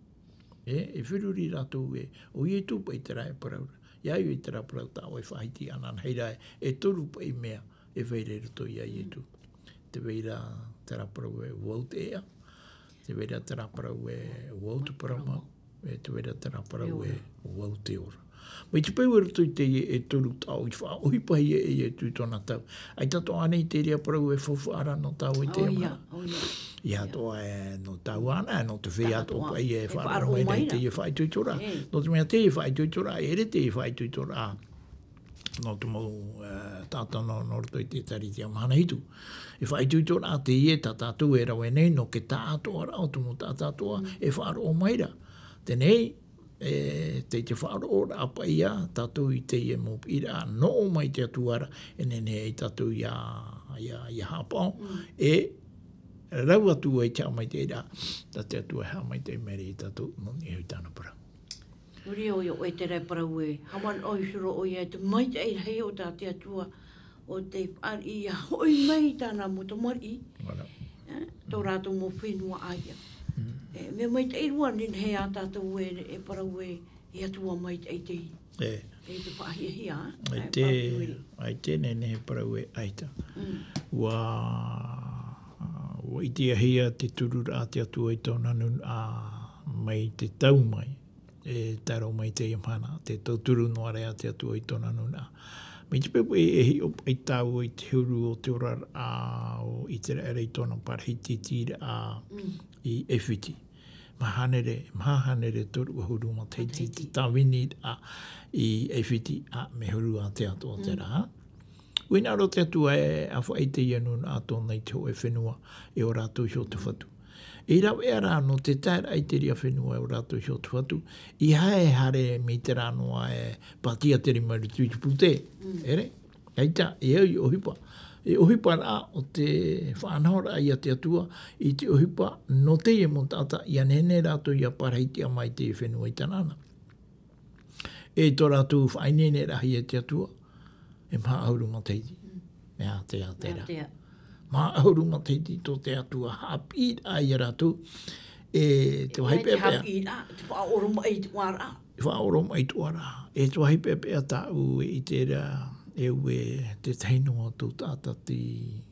E, e feruri rātou e, ʻo Ietu paʻi terā e parau ra. ʻIa au i terā parau tā ʻoe e faʻahiti anaʻanahia ra, e toru paʻi mea e vai ra i roto iā Ietu. Tē vai ra terā parau e, ʻo vau te ʻēʻa. Tē vai ra terā parau e, ʻo vau te parau mau. E tē vai ra terā parau e, ʻo vau te ora. Mai te peu i roto i teie e toru tau i faʻaʻohipahia e Ietu i tōna tau. ʻAita atoʻa ānei te reira parau e faufaʻa ra nō tāua i teie mahana. ʻEiaha atoʻa e nō tāua anaʻe, nō te feiā atoʻa paʻi e faʻaroʻo mai ra i teie faʻaitoitoraʻa. Nō te mea teie faʻaitoitoraʻa, e ʻere teie faʻaitoitoraʻa nō te mau, e, taʻata nō, nō roto i te ʻĒtārētia mahana hitu. E faʻaitoitoraʻa teie tā tātou e rave nei nō te taʻatoʻaraʻa o te mau taʻata atoʻa e faʻaroʻo mai ra. Teie nei, e, tei te faʻaroʻoraʻa paʻi ia tātou i teie mau piʻiraʻa nō ʻō mai te Atua ra, e nehenehe ai tātou ʻia, ʻia, ʻia haʻapaʻo, e rave atu ai te haʻamaitaʻiraʻa, tā te Atua e haʻamaitaʻi mai ra ia tātou, nō niʻa i tāna parau. Nō reira ʻoia, ʻo Etera e parau e, haʻamanaʻo iho roa ʻoia i te maitaʻi rahi o tā te Atua, ʻo tei fāriʻi ʻia hoʻi mai i tāna mau tamariʻi, e, tō rātou mau fenua ʻāiʻa. E, mea maitaʻi roa, nehenehe ā tātou e, e parau e, e Atua maitaʻi teie. E te faʻahiahia, e, ʻaita, ʻaita e nehenehe parau e ʻaita. Ua, ua ʻitehia te tururaʻa a te Atua i tōna nūnaʻa mai te tau mai. E tae roa mai teie mahana, tē tauturu noa ra te Atua i tōna nūnaʻa. Mai te peu e, e hiʻo paʻi tāua i te huru o te oraraʻa o ʻĪteraʻera i tōna parahitiraʻa i ʻAifiti. Maha hānere, maha hānere toru ʻahuru matahiti te tāviniraʻa i ʻAifiti, ā, mea huru ā te atoʻa terā. ʻUa hinaʻaro te Atua e ʻāfaʻi i teie nūnaʻa tōna i te hōʻē fenua, e ʻo rātou iho te fatu. E rave ā rā nō te taeraʻa i te reira fenua e ʻo rātou iho te fatu, ʻeiaha e haere mai terā noa e pātia te rima i roto i te pūtē. ʻEre? ʻAita, e au i ʻohipa. E ʻohiparaʻa o te faʻanahoraʻa ia te Atua, i te ʻohipa nō teie mau taʻata, ʻia nehenehe rātou ʻia parahitiʻa mai i teie fenua i Tanaana. E tō rātou faʻaineineraʻa ia te Atua, e maha ʻahuru matahiti. Mea ātea terā. Maha ʻahuru matahiti tō te Atua haʻapiʻiraʻa ia rātou, e te vāhi peʻapeʻa. Te faʻaoromaʻi i te ʻoaraʻa. Faʻaoromaʻi i te ʻoaraʻa. E te vāhi peʻapeʻa tāʻu e ʻite ra, e au e tētahi noa tō taʻata tei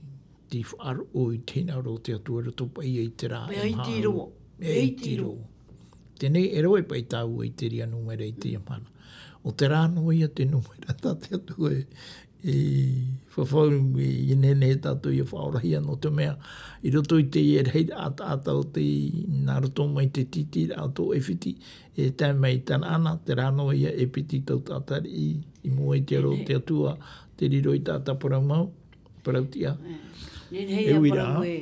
te faʻaroʻo i te hinaʻaro o te Atua i roto paʻi i terā e maha. E iti roa. E iti roa. Teie, e rave paʻi tāua i te reira nūmera i teie mahana. ʻO terā noa ia te nūmera tā te Atua e, e fafau, e nehenehe tātou ia faʻaorahia, nō te mea, i roto i te rahiraʻa ʻataʻata o te, nā roto mai te tītīraʻa o tō ʻAifiti, e tae mai Tanaana, terā noa ia e piti tau taʻata i, i mua i te aro o te Atua, te riro i taʻata parau mau, parau tiʻa. Nehenehe ia parau e,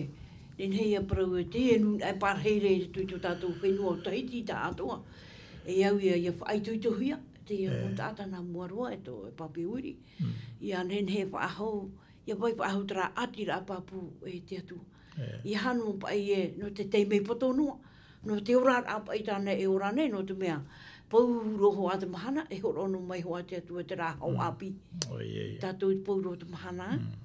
nehenehe ia parau e, te nūnaʻa e pārahi ra i roto i tō tātou fenua o Tahiti tāʻatoʻa. E au ia, ia faʻaitoitohia, teie mau taʻata nā mua roa e tō, e Papiuiri. Ia nehenehe e faʻahou, ia vai faʻahou terā ʻātiraʻa pāpū e te Atua. Ia hanu paʻi e, nō te taime poto noa, nō te oraraʻa paʻi tāna e ora nei, nō te mea, pauroa hoʻi te mahana, e hōroʻa noa mai hoʻi te Atua terā hau ʻāpī. Tātou i pauroa te mahana, ē.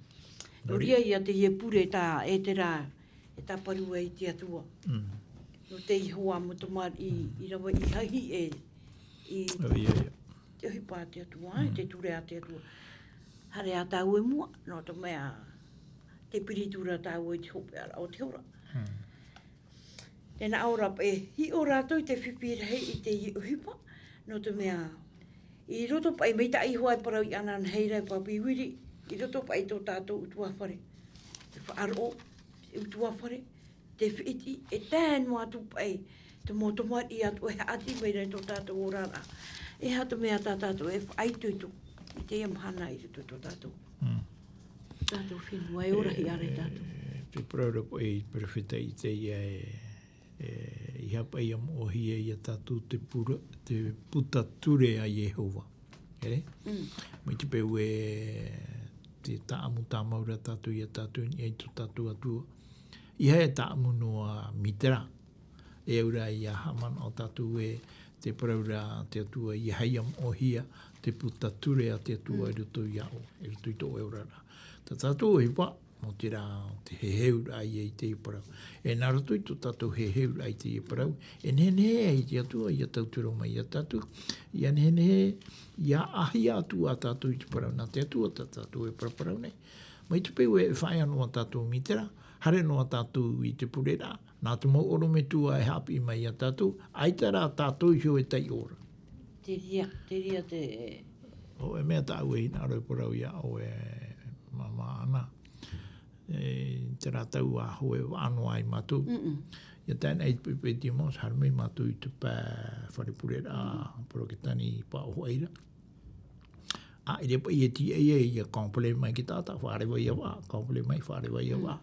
Nō reira ia teie pure tā, e terā, e tāparu ai te Atua. Nō te Ihoa mau tamariʻi, i rave i hahi e, i te ʻohipa a te Atua, e te ture a te Atua. Haere ā tāua i mua, nō te mea, te piritu ra tāua i te hopeʻaraʻa o te hora. Tē nā ʻō ra paʻi, hiʻo rātou i te fifi rahi i te ʻohipa, nō te mea, i roto paʻi, mai tā Ihoa e parau iāna nei ra e Papiuiri, i roto paʻi tō tātou ʻutuāfare. Te faʻaroʻo, te ʻutuāfare, te fifi, e tae noa atu paʻi, te mau tamariʻi atoʻa e haʻati mai ra i tō tātou oraraʻa. E aha te mea tā tātou e faʻaitoito, i teie mahana i roto i tō tātou. Tātou fenua e ora hia ra tātou. E, te parau ra paʻi, perofeta Isaia e, e, ʻeiaha paʻi ia moʻohia ia tātou te pura, te puta ture a Iehova. E? Mai te peu e te tāʻamu tāmau ra tātou ia tātou i niʻa i tō tātou Atua. ʻEiaha e tāʻamu noa mītera. E au ra ia haʻamanaʻo tātou e te parau ra te Atua, ʻeiaha ia moʻohia te puta ture a te Atua i roto iā ʻoe, i roto i tō ʻoe oraraʻa. Tā tātou e ʻohipa, nō terā, te heheuraʻa ia i teie parau. E nā roto i tō tātou heheuraʻa i teie parau, e nehenehe ai te Atua ia tauturu mai ia tātou, ia nehenehe, ia ʻāhia atu ā tātou i te parau nā te Atua, tā tātou e paraparau nei. Mai te peu e faʻaea noa tātou mītera, haere noa tātou i te pureraʻa, nā te mau ʻorometua e haʻapiʻi mai ia tātou, ʻaita rā tātou iho e taiʻo ra. Te reira, te reira te Hōʻē mea tāʻu e hinaʻaro e parau iā ʻoe, māmā Ana. E, terā tau ā hoʻi e vaʻa noa ai mātou. Ia tae noa i te pepe dimanche, haere mai mātou i te pae fare pureraʻa, Poroketani i Paʻohuaira. ʻĀ, ʻere paʻi e tīaʻi ia, ia complet mai te taʻata, faʻareva ia vaʻa, complet mai, faʻareva ia vaʻa.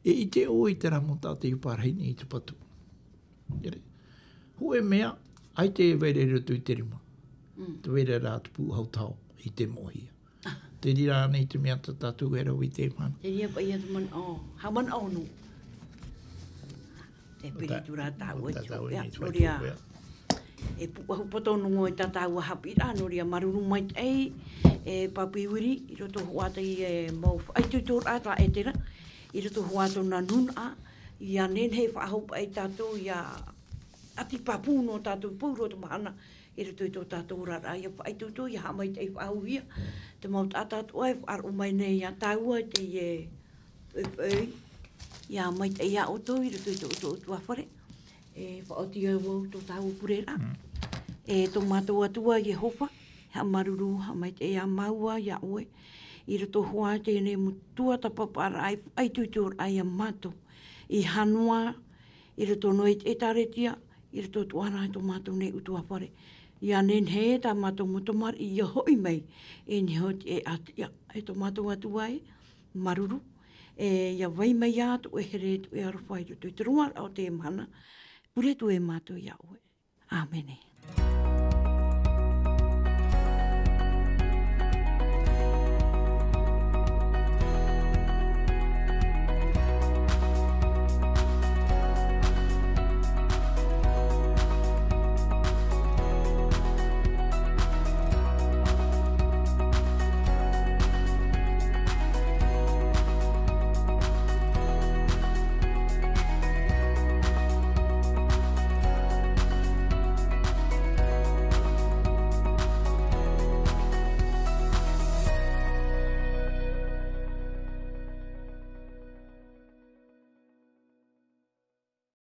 E ʻite ʻoe i terā mau taʻata i parahi nei i te patu. Ere. Hōʻē mea, ʻaita e vai ra i roto i te rima. Te vai ra rā te pūʻohu taho i te moʻohia. Te reira ānei te mea tā tātou e rave i teie mahana. Te reira paʻi ia te manaʻo, haʻamanaʻo nō. Te piritu rā tāua i te hopeʻa, nō reira. E pūʻohu poto noa i tā tāua haʻapiʻiraʻa, nō reira māuruuru maitaʻi, e Papi Wiri, i roto hoʻi i te mau faʻaitoitoraʻa tā ʻetera, i roto hoʻi tōna nūnaʻa, ia nehenehe e faʻahou paʻi tātou, ia ʻati pāpū noa tātou pauroa te mahana, i roto i tō tātou oraraʻa, ia faʻaitoito, ia haʻamaitaʻi faʻahouhia, te mau taʻata atoʻa e faʻaroʻo mai nei iā tāua i teie poʻipoʻi, ia maitaʻi iā ʻoutou i roto i tō ʻoutou ʻutuāfare. E faʻaoti au vau tō tāua pureraʻa. E tō mātou Atua Iehova, haʻamāuruuru, haʻamaitaʻi ā māua iā ʻoe. I roto hoʻi teie mau tuatāpaparaʻa e faʻaitoitoraʻa iā mātou. I hanu ā, i roto noa i te ʻĒtārētia, i roto atoʻa ra i tō mātou nei ʻutuāfare. Ia nehenehe tā mātou mau tamariʻi ia hoʻi mai, e nehenehe e ʻati ā, e tō mātou Atua ē, māuruuru, e ia vai mai ā tō ʻoe here, tō ʻoe aroha i roto i te roaraʻa o teie mahana, pure atu e mātou iā ʻoe. ʻĀmene.